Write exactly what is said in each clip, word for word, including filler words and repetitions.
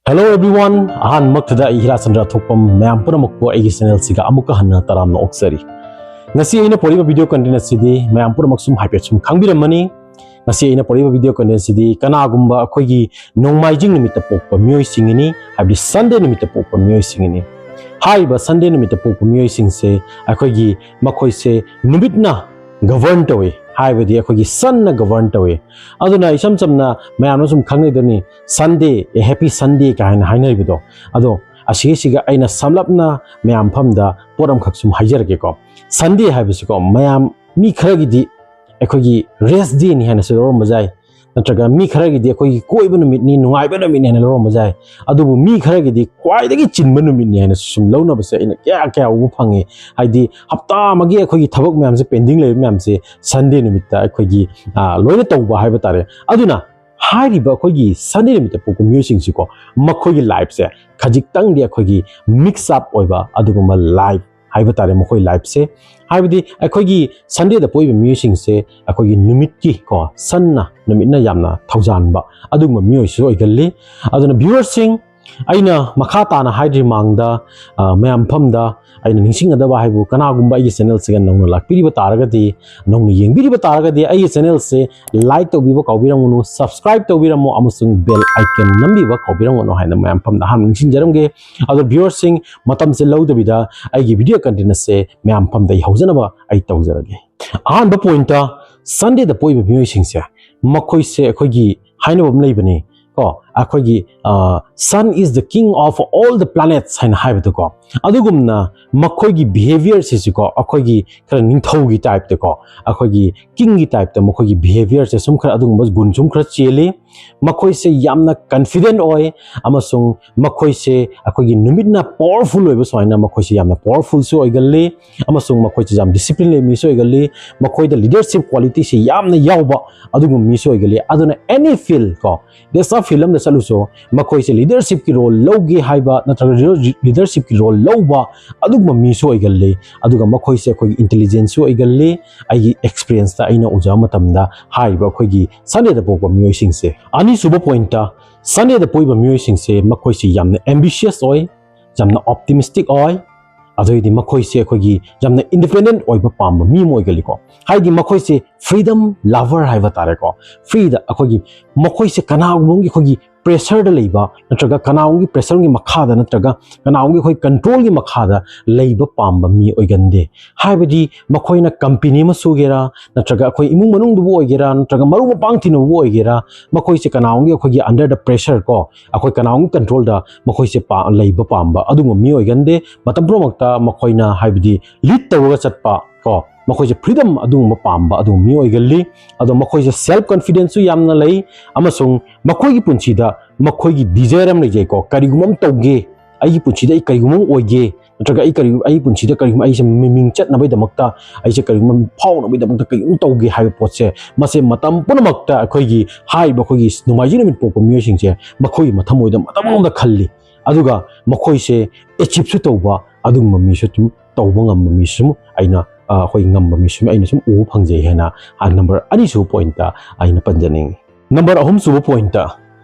Hello everyone, ꯑꯍꯥꯟꯕꯃꯛꯇꯗ ꯑꯩ ꯍꯤꯔꯥꯆꯟꯗ꯭ꯔ ꯊꯣꯛꯄꯝ ꯃꯌꯥꯝ ꯄꯨꯝꯅꯃꯛꯄꯨ ꯑꯩꯒꯤ ꯆꯦꯅꯦꯜꯁꯤꯒ ꯑꯃꯨꯛꯀ ꯍꯟꯅ ꯇꯔꯥꯝꯅ ꯑꯣꯛꯆꯔꯤ꯫ ꯉꯁꯤ ꯑꯩꯅ ꯄꯣꯔꯤꯕ ꯚꯤꯗꯤꯑꯣ ꯀꯟꯇꯦꯟ ꯑꯁꯤꯗꯤ ꯃꯌꯥꯝ ꯄꯨꯝꯅꯃꯛ ꯁꯨꯝ ꯍꯥꯏꯐꯦꯠ ꯁꯨꯝ ꯈꯪꯕꯤꯔꯝꯃꯅꯤ꯫ ꯉꯁꯤ ꯑꯩꯅ ꯄꯣꯔꯤꯕ ꯚꯤꯗꯤꯑꯣ ꯀꯟꯇꯦꯟ ꯑꯁꯤꯗꯤ ꯀꯅꯥꯒꯨꯝꯕ ꯑꯩꯈꯣꯏꯒꯤ ꯅꯣꯡꯃꯥꯏꯖꯤꯡ ꯅꯨꯃꯤꯠꯇ ꯄꯣꯛꯄ ꯃꯤꯑꯣꯏꯁꯤꯡꯒꯤꯅꯤ, ꯍꯥꯏꯕꯗꯤ ꯁꯟꯗꯦ ꯅꯨꯃꯤꯠꯇ ꯄꯣꯛꯄ ꯃꯤꯑꯣꯏꯁꯤꯡꯒꯤꯅꯤ꯫ ꯍꯥꯏꯔꯤꯕ ꯁꯟꯗꯦ ꯅꯨꯃꯤꯠꯇ ꯄꯣꯛꯄ ꯃꯤꯑꯣꯏꯁꯤꯡꯁꯦ ꯑꯩꯈꯣꯏꯒꯤ ꯃꯈꯣꯏꯁꯦ ꯅꯨꯃꯤꯠꯅ ꯒꯕꯔꯟ ꯇꯧꯏ, ꯍꯥꯏꯕꯗꯤ ꯑꯩꯈꯣꯏꯒꯤ ꯁꯟꯅ ꯒꯕꯔꯟ ꯇꯧꯏ꯫ ꯑꯗꯨꯅ ꯏꯁꯝ ꯁꯝꯅ ꯃꯌꯥꯝꯅ ꯁꯨꯝ ꯈꯪꯅꯩꯗꯨꯅꯤ, ꯁꯟꯗꯦ, ꯑꯦ ꯍꯦꯄꯤ ꯁꯟꯗꯦ ꯀꯥꯏꯅ ꯍꯥꯏꯅꯔꯤꯕꯗꯣ꯫ ꯑꯗꯣ ꯑꯁꯤꯒꯤꯁꯤꯒ ꯑꯩꯅ ꯁꯝꯂꯞꯅ ꯃꯌꯥꯝ ꯐꯝꯗ ꯄꯣꯠ ꯑꯃꯈꯛ ꯁꯨꯝ ꯍꯥꯏꯖꯔꯛꯀꯦꯀꯣ꯫ ꯁꯟꯗꯦ ꯍꯥꯏꯕꯁꯤꯀꯣ, ꯃꯌꯥꯝ ꯃꯤ ꯈꯔꯒꯤꯗꯤ ꯑꯩꯈꯣꯏꯒꯤ ꯔꯦꯁ ꯗꯦꯅꯤ ꯍꯥꯏꯅꯁꯨ ꯂꯧꯔꯝꯕ ꯌꯥꯏ, ꯅꯠꯇ꯭ꯔꯒ ꯃꯤ ꯈꯔꯒꯤꯗꯤ ꯑꯩꯈꯣꯏꯒꯤ ꯀꯣꯏꯕ ꯅꯨꯃꯤꯠꯅꯤ, ꯅꯨꯡꯉꯥꯏꯕ ꯅꯨꯃꯤꯠꯅꯤ ꯍꯥꯏꯅ ꯂꯧꯔꯝꯕ ꯌꯥꯏ꯫ ꯑꯗꯨꯕꯨ ꯃꯤ ꯈꯔꯒꯤꯗꯤ ꯈ꯭ꯋꯥꯏꯗꯒꯤ ꯆꯤꯟꯕ ꯅꯨꯃꯤꯠꯅꯤ ꯍꯥꯏꯅꯁꯨ ꯁꯨꯝ ꯂꯧꯅꯕꯁꯦ ꯑꯩꯅ ꯀꯌꯥ ꯀꯌꯥ ꯎꯕ ꯐꯪꯉꯤ꯫ ꯍꯥꯏꯗꯤ ꯍꯞꯇꯥ ꯑꯃꯒꯤ ꯑꯩꯈꯣꯏꯒꯤ ꯊꯕꯛ ꯃꯌꯥꯝꯁꯦ, ꯄꯦꯟꯗꯤꯡ ꯂꯩꯕ ꯃꯌꯥꯝꯁꯦ ꯁꯟꯗꯦ ꯅꯨꯃꯤꯠꯇ ꯑꯩꯈꯣꯏꯒꯤ, ꯑ, ꯂꯣꯏꯅ ꯇꯧꯕ ꯍꯥꯏꯕ ꯇꯥꯔꯦ꯫ ꯑꯗꯨꯅ ꯍꯥꯏꯔꯤꯕ ꯑꯩꯈꯣꯏꯒꯤ ꯁꯟꯗꯦ ꯅꯨꯃꯤꯠꯇ ꯄꯣꯛꯄ ꯃꯤꯑꯣꯏꯁꯤꯡꯁꯤꯀꯣ, ꯃꯈꯣꯏꯒꯤ ꯂꯥꯏꯐꯁꯦ ꯈꯖꯤꯛꯇꯪꯗꯤ ꯑꯩꯈꯣꯏꯒꯤ ꯃꯤꯛꯁ ꯑꯞ ꯑꯣꯏꯕ ꯑꯗꯨꯒꯨꯝꯕ ꯂꯥꯏꯐ ꯍꯥꯏꯕ ꯇꯥꯔꯦ ꯃꯈꯣꯏ ꯂꯥꯏꯐꯁꯦ꯫ ꯍꯥꯏꯕꯗꯤ ꯑꯩꯈꯣꯏꯒꯤ ꯁꯟꯗꯦꯗ ꯄꯣꯛꯏꯕ ꯃꯤꯑꯣꯏꯁꯤꯡꯁꯦ ꯑꯩꯈꯣꯏꯒꯤ ꯅꯨꯃꯤꯠꯀꯤ ꯀꯣ, ꯁꯟꯅ, ꯅꯨꯃꯤꯠꯅ ꯌꯥꯝꯅ ꯊꯧꯖꯥꯟꯕ ꯑꯗꯨꯒꯨꯝꯕ ꯃꯤꯑꯣꯏꯁꯨ ꯑꯣꯏꯒꯜꯂꯤ꯫ ꯑꯗꯨꯅ ꯚ꯭ꯌꯨꯋꯔꯁꯤꯡ, ꯑꯩꯅ ꯃꯈꯥ ꯇꯥꯅ ꯍꯥꯏꯗ꯭ꯔꯤ ꯃꯥꯡꯗ, ꯑ, ꯃꯌꯥꯝ ꯐꯝꯗ ꯑꯩꯅ ꯅꯤꯡꯁꯤꯡꯒꯗꯕ ꯍꯥꯏꯕꯨ, ꯀꯅꯥꯒꯨꯝꯕ ꯑꯩꯒꯤ ꯆꯦꯅꯦꯜꯁꯤꯒ ꯅꯧꯅ ꯂꯥꯛꯄꯤꯔꯤꯕ ꯇꯥꯔꯒꯗꯤ, ꯅꯧꯅ ꯌꯦꯡꯕꯤꯔꯤꯕ ꯇꯥꯔꯒꯗꯤ, ꯑꯩꯒꯤ ꯆꯦꯅꯦꯜꯁꯦ ꯂꯥꯏꯛ ꯇꯧꯕꯤꯕ ꯀꯥꯎꯕꯤꯔꯝꯒꯅꯨ, ꯁꯕꯁꯀ꯭ꯔꯥꯏꯕ ꯇꯧꯕꯤꯔꯝꯃꯣ ꯑꯃꯁꯨꯡ ꯕꯦꯜ ꯑꯥꯏꯀꯟ ꯅꯝꯕꯤꯕ ꯀꯥꯎꯕꯤꯔꯝꯒꯅꯨ ꯍꯥꯏꯅ ꯃꯌꯥꯝ ꯐꯝꯗ ꯑꯍꯥꯟꯕ ꯅꯤꯡꯁꯤꯡꯖꯔꯝꯒꯦ꯫ ꯑꯗꯣ ꯚ꯭ꯌꯨꯋꯔꯁꯤꯡ, ꯃꯇꯝꯁꯦ ꯂꯧꯗꯕꯤꯗ ꯑꯩꯒꯤ ꯚꯤꯗꯤꯑꯣ ꯀꯟꯇꯦꯟ ꯑꯁꯦ ꯃꯌꯥꯝ ꯐꯝꯗ ꯑꯩ ꯍꯧꯖꯅꯕ ꯑꯩ ꯇꯧꯖꯔꯒꯦ꯫ ꯑꯍꯥꯟꯕ ꯄꯣꯏꯟꯠꯇ, ꯁꯟꯗꯦꯗ ꯄꯣꯛꯏꯕ ꯃꯤꯑꯣꯏꯁꯤꯡꯁꯦ, ꯃꯈꯣꯏꯁꯦ ꯑꯩꯈꯣꯏꯒꯤ ꯍꯥꯏꯅꯕ ꯑꯃ ꯂꯩꯕꯅꯤ ꯀꯣ, ꯑꯩꯈꯣꯏꯒꯤ, ꯑ, "Sun is the king of all the planets" ꯍꯥꯏꯅ ꯍꯥꯏꯕꯗꯣꯀꯣ꯫ ꯑꯗꯨꯒꯨꯝꯅ ꯃꯈꯣꯏꯒꯤ ꯕꯤꯍꯦꯕꯤꯌꯔꯁꯤꯁꯨꯀꯣ, ꯑꯩꯈꯣꯏꯒꯤ ꯈꯔ ꯅꯤꯡꯊꯧꯒꯤ ꯇꯥꯏꯞꯇꯀꯣ, ꯑꯩꯈꯣꯏꯒꯤ ꯀꯤꯡꯒꯤ ꯇꯥꯏꯞꯇ ꯃꯈꯣꯏꯒꯤ ꯕꯤꯍꯦꯕꯤꯌꯔꯁꯦ ꯁꯨꯝ ꯈꯔ ꯑꯗꯨꯒꯨꯝꯕ ꯒꯨꯟ ꯁꯨꯝ ꯈꯔ ꯆꯦꯜꯂꯤ꯫ ꯃꯈꯣꯏꯁꯦ ꯌꯥꯝꯅ ꯀꯟꯐꯤꯗꯦꯟ ꯑꯣꯏ, ꯑꯃꯁꯨꯡ ꯃꯈꯣꯏꯁꯦ ꯑꯩꯈꯣꯏꯒꯤ ꯅꯨꯃꯤꯠꯅ ꯄꯥꯋꯔꯐꯨꯜ ꯑꯣꯏꯕ ꯁꯨꯃꯥꯏꯅ ꯃꯈꯣꯏꯁꯦ ꯌꯥꯝꯅ ꯄꯥꯋꯔꯐꯨꯜꯁꯨ ꯑꯣꯏꯒꯜꯂꯤ, ꯑꯃꯁꯨꯡ ꯃꯈꯣꯏꯁꯦ ꯌꯥꯝ ꯗꯤꯁꯤꯄ꯭ꯂꯤꯟ ꯂꯩꯕ ꯃꯤꯁꯨ ꯑꯣꯏꯒꯜꯂꯤ꯫ ꯃꯈꯣꯏꯗ ꯂꯤꯗꯔꯁꯤꯞ ꯀ꯭ꯋꯥꯂꯤꯇꯤꯁꯤ ꯌꯥꯝꯅ ꯌꯥꯎꯕ ꯑꯗꯨꯒꯨꯝꯕ ꯃꯤꯁꯨ ꯑꯣꯏꯒꯜꯂꯤ꯫ ꯑꯗꯨꯅ ꯑꯦꯅꯤ ꯐꯤꯜ ꯀꯣ, ꯗꯦꯁ ꯑ ꯐꯤꯜ ꯑꯃꯗ ꯆꯠꯂꯨꯁꯨ, ꯃꯈꯣꯏꯁꯦ ꯂꯤꯗꯔꯁꯤꯞꯀꯤ ꯔꯣꯜ ꯂꯧꯒꯦ ꯍꯥꯏꯕ ꯅꯠꯇ꯭ꯔꯒ ꯂꯤꯗꯔꯁꯤꯞꯀꯤ ꯔꯣꯜ ꯂꯧꯕ ꯑꯗꯨꯒꯨꯝꯕ ꯃꯤꯁꯨ ꯑꯣꯏꯒꯜꯂꯤ꯫ ꯑꯗꯨꯒ ꯃꯈꯣꯏꯁꯦ ꯑꯩꯈꯣꯏꯒꯤ ꯏꯟꯇꯦꯂꯤꯖꯦꯟꯁꯁꯨ ꯑꯣꯏꯒꯜꯂꯤ꯫ ꯑꯩꯒꯤ ꯑꯦꯛꯁꯄꯤꯔꯤꯌꯦꯟꯁꯇ ꯑꯩꯅ ꯎꯖꯕ ꯃꯇꯝꯗ ꯍꯥꯏꯔꯤꯕ ꯑꯩꯈꯣꯏꯒꯤ ꯁꯟꯗꯦꯗ ꯄꯣꯛꯄ ꯃꯤꯑꯣꯏꯁꯤꯡꯁꯦ, ꯑꯅꯤꯁꯨꯕ ꯄꯣꯏꯟꯠꯇ, ꯁꯟꯗꯦꯗ ꯄꯣꯛꯏꯕ ꯃꯤꯑꯣꯏꯁꯤꯡꯁꯦ ꯃꯈꯣꯏꯁꯤ ꯌꯥꯝꯅ ꯑꯦꯝꯕꯤꯁꯤꯌꯁ ꯑꯣꯏ, ꯌꯥꯝꯅ ꯑꯣꯞꯇꯤꯃꯤꯁꯇꯤꯛ ꯑꯣꯏ꯫ ꯑꯗꯨꯑꯣꯏꯗꯤ ꯃꯈꯣꯏꯁꯦ ꯑꯩꯈꯣꯏꯒꯤ ꯌꯥꯝꯅ ꯏꯟꯗꯤꯄꯦꯟꯗꯦꯟ ꯑꯣꯏꯕ ꯄꯥꯝꯕ ꯃꯤ ꯑꯃ ꯑꯣꯏꯒꯜꯂꯤꯀꯣ꯫ ꯍꯥꯏꯗꯤ ꯃꯈꯣꯏꯁꯦ ꯐ꯭ꯔꯤꯗꯝ ꯂꯚꯔ ꯍꯥꯏꯕ ꯇꯥꯔꯦꯀꯣ꯫ ꯐ꯭ꯔꯤꯗ ꯑꯩꯈꯣꯏꯒꯤ, ꯃꯈꯣꯏꯁꯦ ꯀꯅꯥꯒꯨꯝꯕ ꯑꯃꯒꯤ ꯑꯩꯈꯣꯏꯒꯤ ꯄ꯭ꯔꯦꯁꯔꯗ ꯂꯩꯕ ꯅꯠꯇ꯭ꯔꯒ ꯀꯅꯥꯒꯨꯝꯕꯒꯤ ꯄ꯭ꯔꯦꯁꯔꯒꯤ ꯃꯈꯥꯗ ꯅꯠꯇ꯭ꯔꯒ ꯀꯅꯥꯒꯨꯝꯕꯒꯤ ꯑꯩꯈꯣꯏ ꯀꯟꯇ꯭ꯔꯣꯜꯒꯤ ꯃꯈꯥꯗ ꯂꯩꯕ ꯄꯥꯝꯕ ꯃꯤ ꯑꯣꯏꯒꯟꯗꯦ꯫ ꯍꯥꯏꯕꯗꯤ ꯃꯈꯣꯏꯅ ꯀꯝꯄꯦꯅꯤ ꯑꯃ ꯁꯨꯒꯦꯔꯥ ꯅꯠꯇ꯭ꯔꯒ ꯑꯩꯈꯣꯏ ꯏꯃꯨꯡ ꯃꯅꯨꯡꯗꯕꯨ ꯑꯣꯏꯒꯦꯔꯥ ꯅꯠꯇ꯭ꯔꯒ ꯃꯔꯨꯞ ꯃꯄꯥꯡ ꯇꯤꯟꯅꯕꯕꯨ ꯑꯣꯏꯒꯦꯔꯥ, ꯃꯈꯣꯏꯁꯦ ꯀꯅꯥꯒꯨꯝꯕꯒꯤ ꯑꯩꯈꯣꯏꯒꯤ under the pressure ꯀꯣ, ꯑꯩꯈꯣꯏ ꯀꯅꯥꯒꯨꯝꯕ ꯀꯟꯇ꯭ꯔꯣꯜꯗ ꯃꯈꯣꯏꯁꯦ ꯄꯥ-, ꯂꯩꯕ ꯄꯥꯝꯕ ꯑꯗꯨꯒꯨꯝꯕ ꯃꯤ ꯑꯣꯏꯒꯟꯗꯦ꯫ ꯃꯇꯝ ꯄꯨꯝꯅꯃꯛꯇ ꯃꯈꯣꯏꯅ ꯍꯥꯏꯕꯗꯤ ꯂꯤꯗ ꯇꯧꯔꯒ ꯆꯠꯄ ꯀꯣ, ꯃꯈꯣꯏꯁꯦ ꯐ꯭ꯔꯤꯗꯝ ꯑꯗꯨꯒꯨꯝꯕ ꯄꯥꯝꯕ ꯑꯗꯨꯒꯨꯝꯕ ꯃꯤ ꯑꯣꯏꯒꯜꯂꯤ꯫ ꯑꯗꯣ ꯃꯈꯣꯏꯁꯦ ꯁꯦꯜꯐ ꯀꯟꯐꯤꯗꯦꯟꯁꯁꯨ ꯌꯥꯝꯅ ꯂꯩ, ꯑꯃꯁꯨꯡ ꯃꯈꯣꯏꯒꯤ ꯄꯨꯟꯁꯤꯗ ꯃꯈꯣꯏꯒꯤ ꯗꯤꯖꯥꯏꯔ ꯑꯃ ꯂꯩꯖꯩꯀꯣ, ꯀꯔꯤꯒꯨꯝꯕ ꯑꯃ ꯇꯧꯒꯦ, ꯑꯩꯒꯤ ꯄꯨꯟꯁꯤꯗ ꯑꯩ ꯀꯔꯤꯒꯨꯝꯕ ꯑꯃ ꯑꯣꯏꯒꯦ, ꯅꯠꯇ꯭ꯔꯒ ꯑꯩ ꯀꯔꯤ, ꯑꯩ ꯄꯨꯟꯁꯤꯗ ꯀꯔꯤꯒꯨꯝꯕ ꯑꯩꯁꯦ ꯃꯤꯃꯤꯡ ꯆꯠꯅꯕꯒꯤꯗꯃꯛꯇ, ꯑꯩꯁꯦ ꯀꯔꯤꯒꯨꯝꯕ ꯐꯥꯎꯅꯕꯒꯤꯗꯃꯛꯇ ꯀꯔꯤꯒꯨꯝꯕ ꯇꯧꯒꯦ ꯍꯥꯏꯕ ꯄꯣꯠꯁꯦ, ꯃꯁꯦ ꯃꯇꯝ ꯄꯨꯝꯅꯃꯛꯇ ꯑꯩꯈꯣꯏꯒꯤ ꯍꯥꯏꯔꯤꯕ ꯑꯩꯈꯣꯏꯒꯤ ꯅꯣꯡꯃꯥꯏꯖꯤꯡ ꯅꯨꯃꯤꯠ ꯄꯣꯛꯄ ꯃꯤꯑꯣꯏꯁꯤꯡꯁꯦ ꯃꯈꯣꯏꯒꯤ ꯃꯊꯃꯣꯏꯗ ꯃꯇꯝ ꯑꯃꯗ ꯈꯜꯂꯤ꯫ ꯑꯗꯨꯒ ꯃꯈꯣꯏꯁꯦ ꯑꯦꯆꯤꯞꯁꯨ ꯇꯧꯕ ꯑꯗꯨꯒꯨꯝꯕ ꯃꯤꯁꯨ ꯑꯗꯨꯝ ꯇꯧꯕ ꯉꯝꯕ ꯃꯤꯁꯨ ꯑꯩꯅ, ꯑ, ꯑꯩꯈꯣꯏ ꯉꯝꯕ ꯃꯤꯁꯨ ꯑꯩꯅ ꯁꯨꯝ ꯎꯕ ꯐꯪꯖꯩ ꯍꯥꯏꯅ, ꯑ, ꯅꯝꯕꯔ ꯑꯅꯤꯁꯨꯕ ꯄꯣꯏꯟꯠꯇ ꯑꯩꯅ ꯄꯟꯖꯅꯤꯡꯉꯤ꯫ ꯅꯝꯕꯔ ꯑꯍꯨꯝꯁꯨꯕ ꯄꯣꯏꯟꯠꯇ,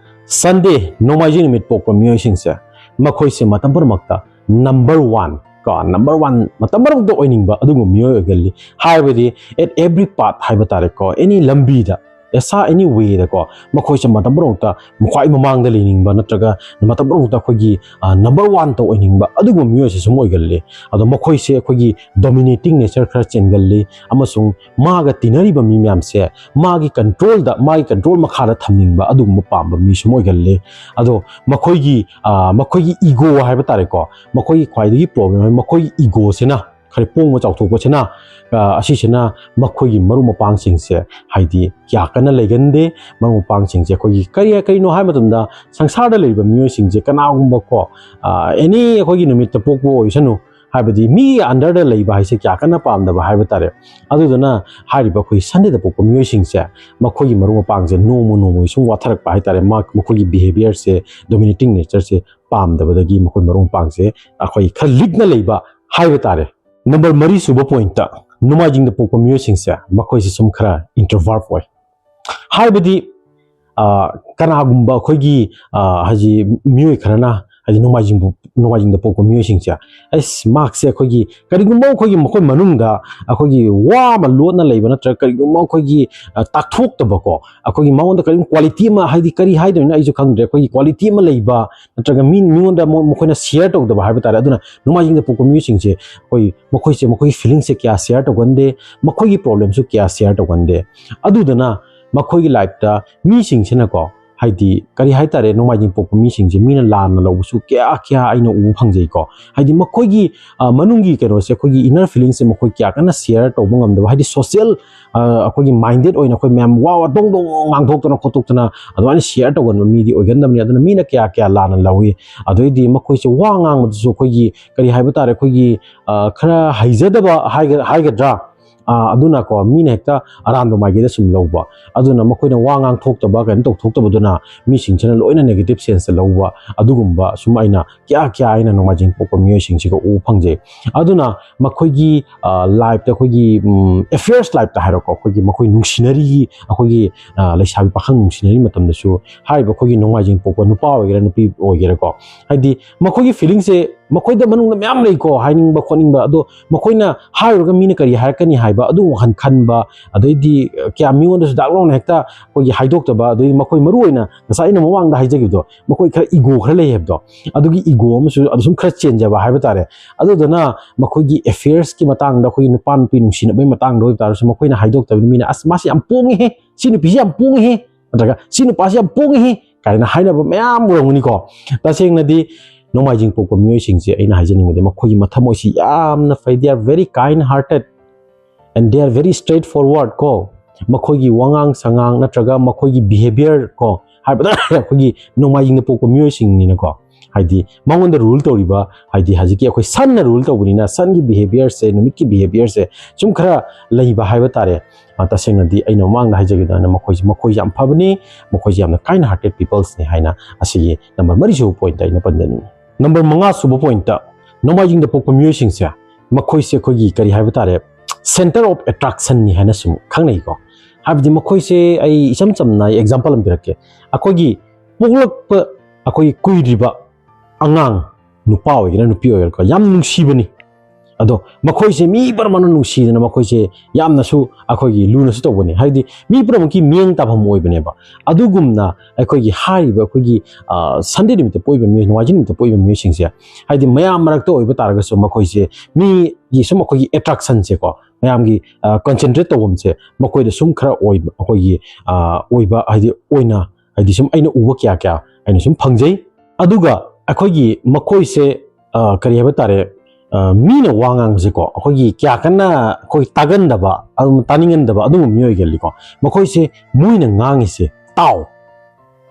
ꯁꯟꯗꯦ, ꯅꯣꯡꯃꯥꯏꯖꯤꯡ ꯅꯨꯃꯤꯠ ꯄꯣꯛꯄ ꯃꯤꯑꯣꯏꯁꯤꯡꯁꯦ, ꯃꯈꯣꯏꯁꯦ ꯃꯇꯝ ꯄꯨꯝꯅꯃꯛꯇ ꯅꯝꯕꯔ ꯋꯥꯟ ꯀꯣ, ꯅꯝꯕꯔ ꯋꯥꯟ ꯃꯇꯝ ꯄꯨꯝꯅꯃꯛꯇ ꯑꯣꯏꯅꯤꯡꯕ ꯑꯗꯨꯒꯨꯝꯕ ꯃꯤꯑꯣꯏ ꯑꯣꯏꯒꯜꯂꯤ꯫ ꯍꯥꯏꯕꯗꯤ at every path ꯍꯥꯏꯕ ꯇꯥꯔꯦꯀꯣ, ꯑꯦꯅꯤ ꯂꯝꯕꯤꯗ, ꯑꯦꯁꯥ ꯑꯦꯅꯤ ꯋꯦꯗꯀꯣ, ꯃꯈꯣꯏꯁꯦ ꯃꯇꯝ ꯄꯨꯝꯅꯃꯛꯇ ꯈ꯭ꯋꯥꯏ ꯃꯃꯥꯡꯗ ꯂꯩꯅꯤꯡꯕ ꯅꯠꯇ꯭ꯔꯒ ꯃꯇꯝ ꯄꯨꯝꯅꯃꯛꯇ ꯑꯩꯈꯣꯏꯒꯤ, ꯑ, ꯅꯝꯕꯔ ꯋꯥꯟꯇ ꯑꯣꯏꯅꯤꯡꯕ ꯑꯗꯨꯒꯨꯝꯕ ꯃꯤꯑꯣꯏꯁꯦ ꯁꯨꯝ ꯑꯣꯏꯒꯜꯂꯤ꯫ ꯑꯗꯣ ꯃꯈꯣꯏꯁꯦ ꯑꯩꯈꯣꯏꯒꯤ ꯗꯣꯃꯤꯅꯦꯇꯤꯡ ꯅꯦꯆꯔ ꯈꯔ ꯆꯦꯟꯒꯜꯂꯤ, ꯑꯃꯁꯨꯡ ꯃꯥꯒ ꯇꯤꯟꯅꯔꯤꯕ ꯃꯤ ꯃꯌꯥꯝꯁꯦ ꯃꯥꯒꯤ ꯀꯟꯇ꯭ꯔꯣꯜꯗ, ꯃꯥꯒꯤ ꯀꯟꯇ꯭ꯔꯣꯜ ꯃꯈꯥꯗ ꯊꯝꯅꯤꯡꯕ ꯑꯗꯨꯒꯨꯝꯕ ꯄꯥꯝꯕ ꯃꯤꯁꯨ ꯑꯣꯏꯒꯜꯂꯤ꯫ ꯑꯗꯣ ꯃꯈꯣꯏꯒꯤ, ꯑ, ꯃꯈꯣꯏꯒꯤ ꯏꯒꯣ ꯍꯥꯏꯕ ꯇꯥꯔꯦꯀꯣ, ꯃꯈꯣꯏꯒꯤ ꯈ꯭ꯋꯥꯏꯗꯒꯤ ꯄ꯭ꯔꯣꯕ꯭ꯂꯦꯝ ꯍꯥꯏ ꯃꯈꯣꯏꯒꯤ ꯏꯒꯣꯁꯤꯅ, ꯈꯔ ꯄꯣꯡꯕ ꯆꯥꯎꯊꯣꯛꯄꯁꯤꯅ, ꯑ, ꯑꯁꯤꯁꯤꯅ ꯃꯈꯣꯏꯒꯤ ꯃꯔꯨꯞ ꯃꯄꯥꯡꯁꯤꯡꯁꯦ ꯍꯥꯏꯗꯤ ꯀꯌꯥ ꯀꯟꯅ ꯂꯩꯒꯟꯗꯦ꯫ ꯃꯔꯨꯞ ꯃꯄꯥꯡꯁꯤꯡꯁꯦ ꯑꯩꯈꯣꯏꯒꯤ ꯀꯔꯤ, ꯀꯔꯤꯅꯣ ꯍꯥꯏꯕ ꯃꯇꯝꯗ ꯁꯪꯁꯥꯔꯗ ꯂꯩꯔꯤꯕ ꯃꯤꯑꯣꯏꯁꯤꯡꯁꯦ ꯀꯅꯥꯒꯨꯝꯕꯀꯣ, ꯑ, ꯑꯦꯅꯤ ꯑꯩꯈꯣꯏꯒꯤ ꯅꯨꯃꯤꯠꯇ ꯄꯣꯛꯄ ꯑꯣꯏꯁꯅꯨ, ꯍꯥꯏꯕꯗꯤ ꯃꯤꯒꯤ ꯑꯟꯗꯔꯗ ꯂꯩꯕ ꯍꯥꯏꯁꯦ ꯀꯌꯥ ꯀꯟꯅ ꯄꯥꯝꯗꯕ ꯍꯥꯏꯕ ꯇꯥꯔꯦ꯫ ꯑꯗꯨꯗꯨꯅ ꯍꯥꯏꯔꯤꯕ ꯑꯩꯈꯣꯏ ꯁꯟꯗꯦꯗ ꯄꯣꯛꯄ ꯃꯤꯑꯣꯏꯁꯤꯡꯁꯦ, ꯃꯈꯣꯏꯒꯤ ꯃꯔꯨꯞ ꯃꯄꯥꯡꯁꯦ ꯅꯣꯡꯃ ꯅꯣꯡꯃꯒꯤ ꯁꯨꯝ ꯋꯥꯊꯔꯛꯄ ꯍꯥꯏ ꯇꯥꯔꯦ, ꯃꯈꯣꯏꯒꯤ ꯕꯤꯍꯦꯕꯤꯌꯔꯁꯦ, ꯗꯣꯃꯤꯅꯦꯇꯤꯡ ꯅꯦꯆꯔꯁꯦ ꯄꯥꯝꯗꯕꯗꯒꯤ ꯃꯈꯣꯏ ꯃꯔꯨꯞ ꯃꯄꯥꯡꯁꯦ ꯑꯩꯈꯣꯏ ꯈꯔ ꯂꯤꯛꯅ ꯂꯩꯕ ꯍꯥꯏꯕ ꯇꯥꯔꯦ꯫ ꯅꯝꯕꯔ ꯃꯔꯤ ꯁꯨꯕ ꯄꯣꯏꯟꯠꯇ, ꯅꯣꯡꯃꯥꯏꯖꯤꯡꯗ ꯄꯣꯛꯄ ꯃꯤꯑꯣꯏꯁꯤꯡꯁꯦ, ꯃꯈꯣꯏꯁꯦ ꯁꯨꯝ ꯈꯔ ꯏꯟꯇ꯭ꯔꯣꯚꯥꯔꯠ ꯑꯣꯏ꯫ ꯍꯥꯏꯕꯗꯤ, ꯑ, ꯀꯅꯥꯒꯨꯝꯕ ꯑꯩꯈꯣꯏꯒꯤ, ꯑ, ꯍꯥꯏꯗꯤ ꯃꯤꯑꯣꯏ ꯈꯔꯅ ꯍꯥꯏꯗꯤ ꯅꯣꯡꯃꯥꯏꯖꯤꯡꯕꯨ, ꯅꯣꯡꯃꯥꯏꯖꯤꯡꯗ ꯄꯣꯛꯄ ꯃꯤꯑꯣꯏꯁꯤꯡꯁꯦ, ꯑꯩꯁ, ꯃꯍꯥꯛꯁꯦ ꯑꯩꯈꯣꯏꯒꯤ ꯀꯔꯤꯒꯨꯝꯕ ꯑꯩꯈꯣꯏꯒꯤ ꯃꯈꯣꯏ ꯃꯅꯨꯡꯗ ꯑꯩꯈꯣꯏꯒꯤ ꯋꯥ ꯑꯃ ꯂꯣꯠꯅ ꯂꯩꯕ ꯅꯠꯇ꯭ꯔꯒ ꯀꯔꯤꯒꯨꯝꯕ ꯑꯩꯈꯣꯏꯒꯤ, ꯑ, ꯇꯥꯛꯊꯣꯛꯇꯕꯀꯣ, ꯑꯩꯈꯣꯏꯒꯤ ꯃꯉꯣꯟꯗ ꯀꯔꯤꯒꯨꯝꯕ ꯀ꯭ꯋꯥꯂꯤꯇꯤ ꯑꯃ, ꯍꯥꯏꯗꯤ ꯀꯔꯤ ꯍꯥꯏꯗꯣꯏꯅꯣ ꯑꯩꯁꯨ ꯈꯪꯗ꯭ꯔꯦ, ꯑꯩꯈꯣꯏꯒꯤ ꯀ꯭ꯋꯥꯂꯤꯇꯤ ꯑꯃ ꯂꯩꯕ ꯅꯠꯇ꯭ꯔꯒ ꯃꯤ, ꯃꯤꯉꯣꯟꯗ ꯃꯣ-, ꯃꯈꯣꯏꯅ ꯁꯤꯌꯔ ꯇꯧꯗꯕ ꯍꯥꯏꯕ ꯇꯥꯔꯦ꯫ ꯑꯗꯨꯅ ꯅꯣꯡꯃꯥꯏꯖꯤꯡꯗ ꯄꯣꯛꯄ ꯃꯤꯑꯣꯏꯁꯤꯡꯁꯦ ꯑꯩꯈꯣꯏ, ꯃꯈꯣꯏꯁꯦ ꯃꯈꯣꯏꯒꯤ ꯐꯤꯂꯤꯡꯁꯦ ꯀꯌꯥ ꯁꯤꯌꯔ ꯇꯧꯒꯟꯗꯦ, ꯃꯈꯣꯏꯒꯤ ꯄ꯭ꯔꯣꯕ꯭ꯂꯦꯝꯁꯨ ꯀꯌꯥ ꯁꯤꯌꯔ ꯇꯧꯒꯟꯗꯦ꯫ ꯑꯗꯨꯗꯨꯅ ꯃꯈꯣꯏꯒꯤ ꯂꯥꯏꯐꯇ ꯃꯤꯁꯤꯡꯁꯤꯅꯀꯣ, ꯍꯥꯏꯗꯤ ꯀꯔꯤ ꯍꯥꯏꯇꯥꯔꯦ, ꯅꯣꯡꯃꯥꯏꯖꯤꯡ ꯄꯣꯛꯄ ꯃꯤꯁꯤꯡꯁꯦ ꯃꯤꯅ ꯂꯥꯟꯅ ꯂꯧꯕꯁꯨ ꯀꯌꯥ ꯀꯌꯥ ꯑꯩꯅ ꯎꯕ ꯐꯪꯖꯩꯀꯣ꯫ ꯍꯥꯏꯗꯤ ꯃꯈꯣꯏꯒꯤ, ꯑ, ꯃꯅꯨꯡꯒꯤ ꯀꯩꯅꯣꯁꯦ, ꯑꯩꯈꯣꯏꯒꯤ ꯏꯟꯅꯔ ꯐꯤꯂꯤꯡꯁꯦ ꯃꯈꯣꯏ ꯀꯌꯥ ꯀꯟꯅ ꯁꯤꯌꯔ ꯇꯧꯕ ꯉꯝꯗꯕ, ꯍꯥꯏꯗꯤ ꯁꯣꯁꯤꯌꯦꯜ, ꯑ, ꯑꯩꯈꯣꯏꯒꯤ ꯃꯥꯏꯟꯗꯦꯠ ꯑꯣꯏꯅ ꯑꯩꯈꯣꯏ ꯃꯌꯥꯝ ꯋꯥ ꯋꯥ ꯗꯣꯡ ꯗꯣꯡ ꯉꯥꯡꯊꯣꯛꯇꯅ ꯈꯣꯠꯇꯣꯛꯇꯅ ꯑꯗꯨꯃꯥꯏꯅ ꯁꯤꯌꯔ ꯇꯧꯒꯟꯕ ꯃꯤꯗꯤ ꯑꯣꯏꯒꯟꯗꯕꯅꯤ꯫ ꯑꯗꯨꯅ ꯃꯤꯅ ꯀꯌꯥ ꯀꯌꯥ ꯂꯥꯟꯅ ꯂꯧꯏ꯫ ꯑꯗꯩꯗꯤ ꯃꯈꯣꯏꯁꯦ ꯋꯥ ꯉꯥꯡꯕꯗꯁꯨ ꯑꯩꯈꯣꯏꯒꯤ ꯀꯔꯤ ꯍꯥꯏꯕ ꯇꯥꯔꯦ, ꯑꯩꯈꯣꯏꯒꯤ, ꯑ, ꯈꯔ ꯍꯩꯖꯗꯕ ꯍꯥꯏꯒ-, ꯍꯥꯏꯒꯗ꯭ꯔꯥ, ꯑ, ꯑꯗꯨꯅꯀꯣ ꯃꯤꯅ ꯍꯦꯛꯇ ꯑꯔꯥꯟꯕ ꯃꯥꯏꯀꯩꯗ ꯁꯨꯝ ꯂꯧꯕ꯫ ꯑꯗꯨꯅ ꯃꯈꯣꯏꯅ ꯋꯥ ꯉꯥꯡꯊꯣꯛꯇꯕ, ꯀꯩꯅꯣ ꯇꯧꯊꯣꯛꯇꯕꯗꯨꯅ ꯃꯤꯁꯤꯡꯁꯤꯅ ꯂꯣꯏꯅ ꯅꯦꯒꯦꯇꯤꯞ ꯁꯦꯟꯁꯇ ꯂꯧꯕ꯫ ꯑꯗꯨꯒꯨꯝꯕ ꯁꯨꯝ ꯑꯩꯅ ꯀꯌꯥ ꯀꯌꯥ ꯑꯩꯅ ꯅꯣꯡꯃꯥꯏꯖꯤꯡ ꯄꯣꯛꯄ ꯃꯤꯑꯣꯏꯁꯤꯡꯁꯤꯒ ꯎꯕ ꯐꯪꯖꯩ꯫ ꯑꯗꯨꯅ ꯃꯈꯣꯏꯒꯤ, ꯑ, ꯂꯥꯏꯐꯇ ꯑꯩꯈꯣꯏꯒꯤ, ꯎꯝ, ꯑꯦꯐꯤꯌꯔꯁ ꯂꯥꯏꯐꯇ ꯍꯥꯏꯔꯣꯀꯣ, ꯑꯩꯈꯣꯏꯒꯤ ꯃꯈꯣꯏ ꯅꯨꯡꯁꯤꯅꯔꯤ, ꯑꯩꯈꯣꯏꯒꯤ, ꯑ, ꯂꯩꯁꯥꯕꯤ ꯄꯥꯈꯪ ꯅꯨꯡꯁꯤꯅꯔꯤ ꯃꯇꯝꯗꯁꯨ ꯍꯥꯏꯔꯤꯕ ꯑꯩꯈꯣꯏꯒꯤ ꯅꯣꯡꯃꯥꯏꯖꯤꯡ ꯄꯣꯛꯄ ꯅꯨꯄꯥ ꯑꯣꯏꯒꯦꯔꯥ ꯅꯨꯄꯤ ꯑꯣꯏꯒꯦꯔꯥꯀꯣ, ꯍꯥꯏꯗꯤ ꯃꯈꯣꯏꯒꯤ ꯐꯤꯂꯤꯡꯁꯦ ꯃꯈꯣꯏꯗ ꯃꯅꯨꯡꯗ ꯃꯌꯥꯝ ꯂꯩꯀꯣ, ꯍꯥꯏꯅꯤꯡꯕ ꯈꯣꯠꯅꯤꯡꯕ, ꯑꯗꯣ ꯃꯈꯣꯏꯅ ꯍꯥꯏꯔꯨꯔꯒ ꯃꯤꯅ ꯀꯔꯤ ꯍꯥꯏꯔꯛꯀꯅꯤ ꯍꯥꯏꯕ ꯑꯗꯨ ꯋꯥꯈꯜ ꯈꯟꯕ, ꯑꯗꯩꯗꯤ ꯀꯌꯥ ꯃꯤꯉꯣꯟꯗꯁꯨ ꯗꯥꯛ ꯂꯥꯎꯅ ꯍꯦꯛꯇ ꯑꯩꯈꯣꯏꯒꯤ ꯍꯥꯏꯗꯣꯛꯇꯕ, ꯑꯗꯩ ꯃꯈꯣꯏ ꯃꯔꯨ ꯑꯣꯏꯅ ꯉꯁꯥꯏ ꯑꯩꯅ ꯃꯃꯥꯡꯗ ꯍꯥꯏꯖꯈꯤꯕꯗꯣ, ꯃꯈꯣꯏ ꯈꯔ ꯏꯒꯣ ꯈꯔ ꯂꯩ ꯍꯥꯏꯕꯗꯣ, ꯑꯗꯨꯒꯤ ꯏꯒꯣ ꯑꯃꯁꯨ ꯑꯗꯨ ꯁꯨꯝ ꯈꯔ ꯆꯦꯟꯖꯕ ꯍꯥꯏꯕ ꯇꯥꯔꯦ꯫ ꯑꯗꯨꯗꯨꯅ ꯃꯈꯣꯏꯒꯤ ꯑꯦꯐꯤꯌꯔꯁꯀꯤ ꯃꯇꯥꯡꯗ, ꯑꯩꯈꯣꯏꯒꯤ ꯅꯨꯄꯥ ꯅꯨꯄꯤ ꯅꯨꯡꯁꯤꯅꯕꯒꯤ ꯃꯇꯥꯡꯗ ꯑꯣꯏꯕ ꯇꯥꯔꯁꯨ, ꯃꯈꯣꯏꯅ ꯍꯥꯏꯗꯣꯛꯇꯕꯅꯤ, ꯃꯤꯅ "ꯑꯁ, ꯃꯥꯁꯤ ꯌꯥꯝ ꯄꯣꯡꯉꯤꯍꯦ, ꯁꯤ ꯅꯨꯄꯤꯁꯤ ꯌꯥꯝ ꯄꯣꯡꯉꯤꯍꯦ", ꯅꯠꯇ꯭ꯔꯒ "ꯁꯤ ꯅꯨꯄꯥꯁꯤ ꯌꯥꯝ ꯄꯣꯡꯉꯤꯍꯦ" ꯀꯥꯏꯅ ꯍꯥꯏꯅꯕ ꯃꯌꯥꯝ ꯎꯔꯝꯒꯅꯤꯀꯣ꯫ ꯇꯁꯦꯡꯅꯗꯤ ꯅꯣꯡꯃꯥꯏꯖꯤꯡ ꯄꯣꯛꯄ ꯃꯤꯑꯣꯏꯁꯤꯡꯁꯦ ꯑꯩꯅ ꯍꯥꯏꯖꯅꯤꯡꯕꯗꯤ ꯃꯈꯣꯏꯒꯤ ꯃꯊꯃꯣꯏꯁꯤ ꯌꯥꯝꯅ ꯐꯩ, they are very kind hearted and they are very straight forward ꯀꯣ꯫ ꯃꯈꯣꯏꯒꯤ ꯋꯥꯉꯥꯡ ꯁꯉꯥꯡ ꯅꯠꯇ꯭ꯔꯒ ꯃꯈꯣꯏꯒꯤ ꯕꯤꯍꯦꯕꯤꯌꯔ ꯀꯣ, ꯍꯥꯏꯕꯗ ꯑꯩꯈꯣꯏꯒꯤ ꯅꯣꯡꯃꯥꯏꯖꯤꯡꯗ ꯄꯣꯛꯄ ꯃꯤꯑꯣꯏꯁꯤꯡꯅꯤꯅꯀꯣ, ꯍꯥꯏꯗꯤ ꯃꯉꯣꯟꯗ ꯔꯨꯜ ꯇꯧꯔꯤꯕ, ꯍꯥꯏꯗꯤ ꯍꯧꯖꯤꯛꯀꯤ ꯑꯩꯈꯣꯏ ꯁꯟꯅ ꯔꯨꯜ ꯇꯧꯕꯅꯤꯅ ꯁꯟꯒꯤ ꯕꯤꯍꯦꯕꯤꯌꯔꯁꯦ, ꯅꯨꯃꯤꯠꯀꯤ ꯕꯤꯍꯦꯕꯤꯌꯔꯁꯦ ꯁꯨꯝ ꯈꯔ ꯂꯩꯕ ꯍꯥꯏꯕ ꯇꯥꯔꯦ꯫ ꯑ, ꯇꯁꯦꯡꯅꯗꯤ ꯑꯩꯅ ꯃꯃꯥꯡꯗ ꯍꯥꯏꯖꯈꯤꯗꯅ ꯃꯈꯣꯏꯁꯤ, ꯃꯈꯣꯏꯁꯤ ꯌꯥꯝ ꯐꯕꯅꯤ, ꯃꯈꯣꯏꯁꯤ ꯌꯥꯝꯅ kind hearted peoplesꯅꯤ ꯍꯥꯏꯅ ꯑꯁꯤꯒꯤ ꯅꯝꯕꯔ ꯃꯔꯤ ꯁꯨꯕ ꯄꯣꯏꯟꯠꯇ ꯑꯩꯅ ꯄꯟꯖꯅꯤꯡꯉꯤ꯫ ꯅꯝꯕꯔ ꯃꯉꯥ ꯁꯨꯕ ꯄꯣꯏꯟꯠꯇ, ꯅꯣꯡꯃꯥꯏꯖꯤꯡꯗ ꯄꯣꯛꯄ ꯃꯤꯑꯣꯏꯁꯤꯡꯁꯦ, ꯃꯈꯣꯏꯁꯦ ꯑꯩꯈꯣꯏꯒꯤ ꯀꯔꯤ ꯍꯥꯏꯕ ꯇꯥꯔꯦ, center of attractionꯅꯤ ꯍꯥꯏꯅ ꯁꯨꯝ ꯈꯪꯅꯩꯀꯣ꯫ ꯍꯥꯏꯕꯗꯤ ꯃꯈꯣꯏꯁꯦ, ꯑꯩ ꯏꯆꯝ ꯆꯝꯅ ꯑꯩ ꯑꯦꯛꯖꯥꯝꯄꯜ ꯑꯃ ꯄꯤꯔꯛꯀꯦ꯫ ꯑꯩꯈꯣꯏꯒꯤ ꯄꯣꯛꯂꯛꯄ, ꯑꯩꯈꯣꯏꯒꯤ ꯀꯨꯏꯗ꯭ꯔꯤꯕ ꯑꯉꯥꯡ, ꯅꯨꯄꯥ ꯑꯣꯏꯒꯦꯔꯥ ꯅꯨꯄꯤ ꯑꯣꯏꯒꯦꯔꯥꯀꯣ, ꯌꯥꯝ ꯅꯨꯡꯁꯤꯕꯅꯤ꯫ ꯑꯗꯣ ꯃꯈꯣꯏꯁꯦ ꯃꯤ ꯄꯨꯝꯅꯃꯛꯅ ꯅꯨꯡꯁꯤꯗꯅ ꯃꯈꯣꯏꯁꯦ ꯌꯥꯝꯅꯁꯨ ꯑꯩꯈꯣꯏꯒꯤ ꯂꯨꯅꯁꯨ ꯇꯧꯕꯅꯤ, ꯍꯥꯏꯗꯤ ꯃꯤ ꯄꯨꯝꯅꯃꯛꯀꯤ ꯃꯤꯠꯌꯦꯡ ꯇꯥꯐꯝ ꯑꯣꯏꯕꯅꯦꯕ꯫ ꯑꯗꯨꯒꯨꯝꯅ ꯑꯩꯈꯣꯏꯒꯤ ꯍꯥꯏꯔꯤꯕ ꯑꯩꯈꯣꯏꯒꯤ, ꯑ, ꯁꯟꯗꯦ ꯅꯨꯃꯤꯠꯇ ꯄꯣꯛꯏꯕ ꯃꯤꯑꯣꯏ, ꯅꯣꯡꯃꯥꯏꯖꯤꯡ ꯅꯨꯃꯤꯠꯇ ꯄꯣꯛꯏꯕ ꯃꯤꯑꯣꯏꯁꯤꯡꯁꯦ, ꯍꯥꯏꯗꯤ ꯃꯌꯥꯝ ꯃꯔꯛꯇ ꯑꯣꯏꯕ ꯇꯥꯔꯒꯁꯨ ꯃꯈꯣꯏꯁꯦ ꯃꯤꯒꯤ ꯁꯨꯝ ꯑꯩꯈꯣꯏꯒꯤ ꯑꯦꯇ꯭ꯔꯥꯛꯁꯟꯁꯦꯀꯣ, ꯃꯌꯥꯝꯒꯤ, ꯑ, ꯀꯟꯁꯦꯟꯇ꯭ꯔꯦꯠ ꯇꯧꯐꯝꯁꯦ ꯃꯈꯣꯏꯗ ꯁꯨꯝ ꯈꯔ ꯑꯣꯏꯕ, ꯑꯩꯈꯣꯏꯒꯤ, ꯑ, ꯑꯣꯏꯕ ꯍꯥꯏꯗꯤ ꯑꯣꯏꯅ, ꯍꯥꯏꯗꯤ ꯁꯨꯝ ꯑꯩꯅ ꯎꯕ ꯀꯌꯥ ꯀꯌꯥ ꯑꯩꯅ ꯁꯨꯝ ꯐꯪꯖꯩ꯫ ꯑꯗꯨꯒ ꯑꯩꯈꯣꯏꯒꯤ ꯃꯈꯣꯏꯁꯦ, ꯑ, ꯀꯔꯤ ꯍꯥꯏꯕ ꯇꯥꯔꯦ, ꯑ, ꯃꯤꯅ ꯋꯥ ꯉꯥꯡꯕꯁꯦꯀꯣ, ꯑꯩꯈꯣꯏꯒꯤ ꯀꯌꯥ ꯀꯟꯅ ꯑꯩꯈꯣꯏ ꯇꯥꯒꯟꯗꯕ, ꯑꯗꯨꯝ ꯇꯥꯅꯤꯡꯍꯟꯗꯕ ꯑꯗꯨꯒꯨꯝꯕ ꯃꯤꯑꯣꯏ ꯑꯣꯏꯒꯜꯂꯤꯀꯣ꯫ ꯃꯈꯣꯏꯁꯦ ꯃꯣꯏꯅ ꯉꯥꯡꯉꯤꯁꯦ ꯇꯥꯎ,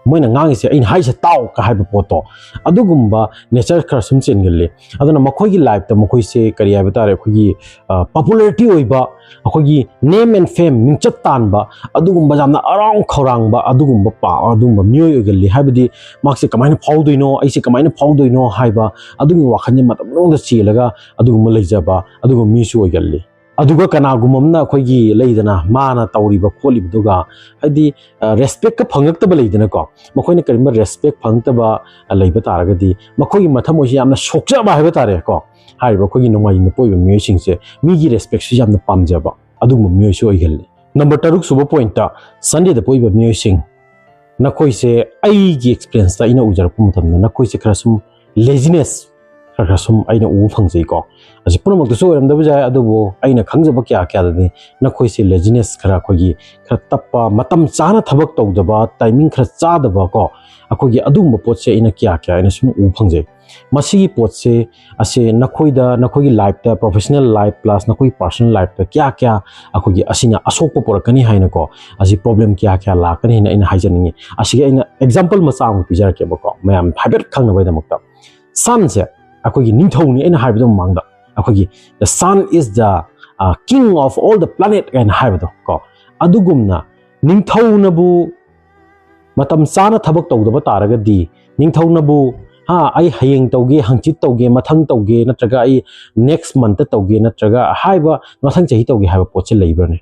ꯃꯣꯏꯅ ꯉꯥꯡꯉꯤꯁꯦ ꯑꯩꯅ ꯍꯥꯏꯁꯦ ꯇꯥꯎ ꯀ ꯍꯥꯏꯕ ꯄꯣꯠꯇꯣ, ꯑꯗꯨꯒꯨꯝꯕ ꯅꯦꯆꯔ ꯈꯔ ꯁꯨꯝ ꯆꯦꯟꯒꯜꯂꯤ꯫ ꯑꯗꯨꯅ ꯃꯈꯣꯏꯒꯤ ꯂꯥꯏꯐꯇ ꯃꯈꯣꯏꯁꯦ ꯀꯔꯤ ꯍꯥꯏꯕ ꯇꯥꯔꯦ, ꯑꯩꯈꯣꯏꯒꯤ, ꯑ, popularity ꯑꯣꯏꯕ, ꯑꯩꯈꯣꯏꯒꯤ name and fame, ꯃꯤꯡꯆꯠ ꯇꯥꯟꯕ, ꯑꯗꯨꯒꯨꯝꯕ ꯌꯥꯝꯅ ꯑꯔꯥꯎ ꯈꯧꯔꯥꯡꯕ ꯑꯗꯨꯒꯨꯝꯕ ꯄꯥ-, ꯑꯗꯨꯒꯨꯝꯕ ꯃꯤꯑꯣꯏ ꯑꯣꯏꯒꯜꯂꯤ꯫ ꯍꯥꯏꯕꯗꯤ ꯃꯍꯥꯛꯁꯦ ꯀꯃꯥꯏꯅ ꯐꯥꯎꯗꯣꯏꯅꯣ, ꯑꯩꯁꯦ ꯀꯃꯥꯏꯅ ꯐꯥꯎꯗꯣꯏꯅꯣ ꯍꯥꯏꯕ ꯑꯗꯨꯒꯨꯝꯕ ꯋꯥꯈꯜꯁꯦ ꯃꯇꯝ ꯄꯨꯝꯅꯃꯛꯇ ꯆꯦꯜꯂꯒ ꯑꯗꯨꯒꯨꯝꯕ ꯂꯩꯖꯕ ꯑꯗꯨꯒꯨꯝꯕ ꯃꯤꯁꯨ ꯑꯣꯏꯒꯜꯂꯤ꯫ ꯑꯗꯨꯒ ꯀꯅꯥꯒꯨꯝꯕ ꯑꯃꯅ ꯑꯩꯈꯣꯏꯒꯤ ꯂꯩꯗꯅ ꯃꯥꯅ ꯇꯧꯔꯤꯕ ꯈꯣꯠꯂꯤꯕꯗꯨꯒ ꯍꯥꯏꯗꯤ, ꯑ, ꯔꯦꯁꯄꯦꯛꯀ ꯐꯪꯉꯛꯇꯕ ꯂꯩꯗꯅꯀꯣ, ꯃꯈꯣꯏꯅ ꯀꯔꯤꯒꯨꯝꯕ ꯔꯦꯁꯄꯦꯛ ꯐꯪꯉꯛꯇꯕ, ꯑ, ꯂꯩꯕ ꯇꯥꯔꯒꯗꯤ ꯃꯈꯣꯏꯒꯤ ꯃꯊꯃꯣꯏꯁꯤ ꯌꯥꯝꯅ ꯁꯣꯛꯆꯕ ꯍꯥꯏꯕ ꯇꯥꯔꯦꯀꯣ꯫ ꯍꯥꯏꯔꯤꯕ ꯑꯩꯈꯣꯏꯒꯤ ꯅꯣꯡꯃꯥꯏꯖꯤꯡꯗ ꯄꯣꯛꯏꯕ ꯃꯤꯑꯣꯏꯁꯤꯡꯁꯦ ꯃꯤꯒꯤ ꯔꯦꯁꯄꯦꯛꯁꯨ ꯌꯥꯝꯅ ꯄꯥꯝꯖꯕ ꯑꯗꯨꯒꯨꯝꯕ ꯃꯤꯑꯣꯏꯁꯨ ꯑꯣꯏꯒꯜꯂꯤ꯫ ꯅꯝꯕꯔ ꯇꯔꯨꯛ ꯁꯨꯕ ꯄꯣꯏꯟꯠꯇ, ꯁꯟꯗꯦꯗ ꯄꯣꯛꯏꯕ ꯃꯤꯑꯣꯏꯁꯤꯡ, ꯅꯈꯣꯏꯁꯦ ꯑꯩꯒꯤ ꯑꯦꯛꯁꯄꯤꯔꯤꯌꯦꯟꯁꯇ ꯑꯩꯅ ꯎꯖꯔꯛꯄ ꯃꯇꯝꯗ ꯅꯈꯣꯏꯁꯦ ꯈꯔ ꯁꯨꯝ ꯂꯦꯖꯤꯅꯦꯁ ꯈꯔ ꯈꯔ ꯁꯨꯝ ꯑꯩꯅ ꯎꯕ ꯐꯪꯖꯩꯀꯣ꯫ ꯑꯁꯤ ꯄꯨꯝꯅꯃꯛꯇꯁꯨ ꯑꯣꯏꯔꯝꯗꯕꯁꯨ ꯌꯥꯏ, ꯑꯗꯨꯕꯨ ꯑꯩꯅ ꯈꯪꯖꯕ ꯀꯌꯥ ꯀꯌꯥꯗꯗꯤ ꯅꯈꯣꯏꯁꯦ ꯂꯦꯖꯤꯅꯦꯁ ꯈꯔ, ꯑꯩꯈꯣꯏꯒꯤ ꯈꯔ ꯇꯞꯄ, ꯃꯇꯝ ꯆꯥꯅ ꯊꯕꯛ ꯇꯧꯗꯕ, ꯇꯥꯏꯃꯤꯡ ꯈꯔ ꯆꯥꯗꯕ ꯀꯣ, ꯑꯩꯈꯣꯏꯒꯤ ꯑꯗꯨꯒꯨꯝꯕ ꯄꯣꯠꯁꯦ ꯑꯩꯅ ꯀꯌꯥ ꯀꯌꯥ ꯑꯩꯅ ꯁꯨꯝ ꯎꯕ ꯐꯪꯖꯩ꯫ ꯃꯁꯤꯒꯤ ꯄꯣꯠꯁꯦ ꯑꯁꯦ ꯅꯈꯣꯏꯗ, ꯅꯈꯣꯏꯒꯤ ꯂꯥꯏꯐꯇ, ꯄ꯭ꯔꯣꯐꯦꯁꯅꯦꯜ ꯂꯥꯏꯐ ꯄ꯭ꯂꯁ ꯅꯈꯣꯏꯒꯤ ꯄꯔꯁꯣꯅꯦꯜ ꯂꯥꯏꯐꯇ ꯀꯌꯥ ꯀꯌꯥ ꯑꯩꯈꯣꯏꯒꯤ ꯑꯁꯤꯅ ꯑꯁꯣꯛꯄ ꯄꯨꯔꯛꯀꯅꯤ ꯍꯥꯏꯅꯀꯣ, ꯑꯁꯤ ꯄ꯭ꯔꯣꯕ꯭ꯂꯦꯝ ꯀꯌꯥ ꯀꯌꯥ ꯂꯥꯛꯀꯅꯤ ꯍꯥꯏꯅ ꯑꯩꯅ ꯍꯥꯏꯖꯅꯤꯡꯉꯤ꯫ ꯑꯁꯤꯒꯤ ꯑꯩꯅ ꯑꯦꯛꯖꯥꯝꯄꯜ ꯃꯆꯥ ꯑꯃ ꯄꯤꯖꯔꯛꯀꯦꯕꯀꯣ, ꯃꯌꯥꯝ ꯍꯥꯏꯐꯦꯠ ꯈꯪꯅꯕꯒꯤꯗꯃꯛꯇ꯫ ꯁꯟꯁꯦ ꯑꯩꯈꯣꯏꯒꯤ ꯅꯤꯡꯊꯧꯅꯤ, ꯑꯩꯅ ꯍꯥꯏꯕꯗꯣ ꯃꯃꯥꯡꯗ, ꯑꯩꯈꯣꯏꯒꯤ the sun is the king of all the planet ꯀꯥꯏꯅ ꯍꯥꯏꯕꯗꯣ ꯀꯣ, ꯑꯗꯨꯒꯨꯝꯅ ꯅꯤꯡꯊꯧꯅꯕꯨ ꯃꯇꯝ ꯆꯥꯅ ꯊꯕꯛ ꯇꯧꯗꯕ ꯇꯥꯔꯒꯗꯤ, ꯅꯤꯡꯊꯧꯅꯕꯨ "ꯍꯥ, ꯑꯩ ꯍꯌꯦꯡ ꯇꯧꯒꯦ, ꯍꯪꯆꯤꯠ ꯇꯧꯒꯦ, ꯃꯊꯪ ꯇꯧꯒꯦ, ꯅꯠꯇ꯭ꯔꯒ ꯑꯩ ꯅꯦꯛꯁ ꯃꯟꯠꯇ ꯇꯧꯒꯦ, ꯅꯠꯇ꯭ꯔꯒ ꯍꯥꯏꯕ ꯃꯊꯪ ꯆꯍꯤ ꯇꯧꯒꯦ" ꯍꯥꯏꯕ ꯄꯣꯠꯁꯦ ꯂꯩꯕ꯭ꯔꯅꯦ?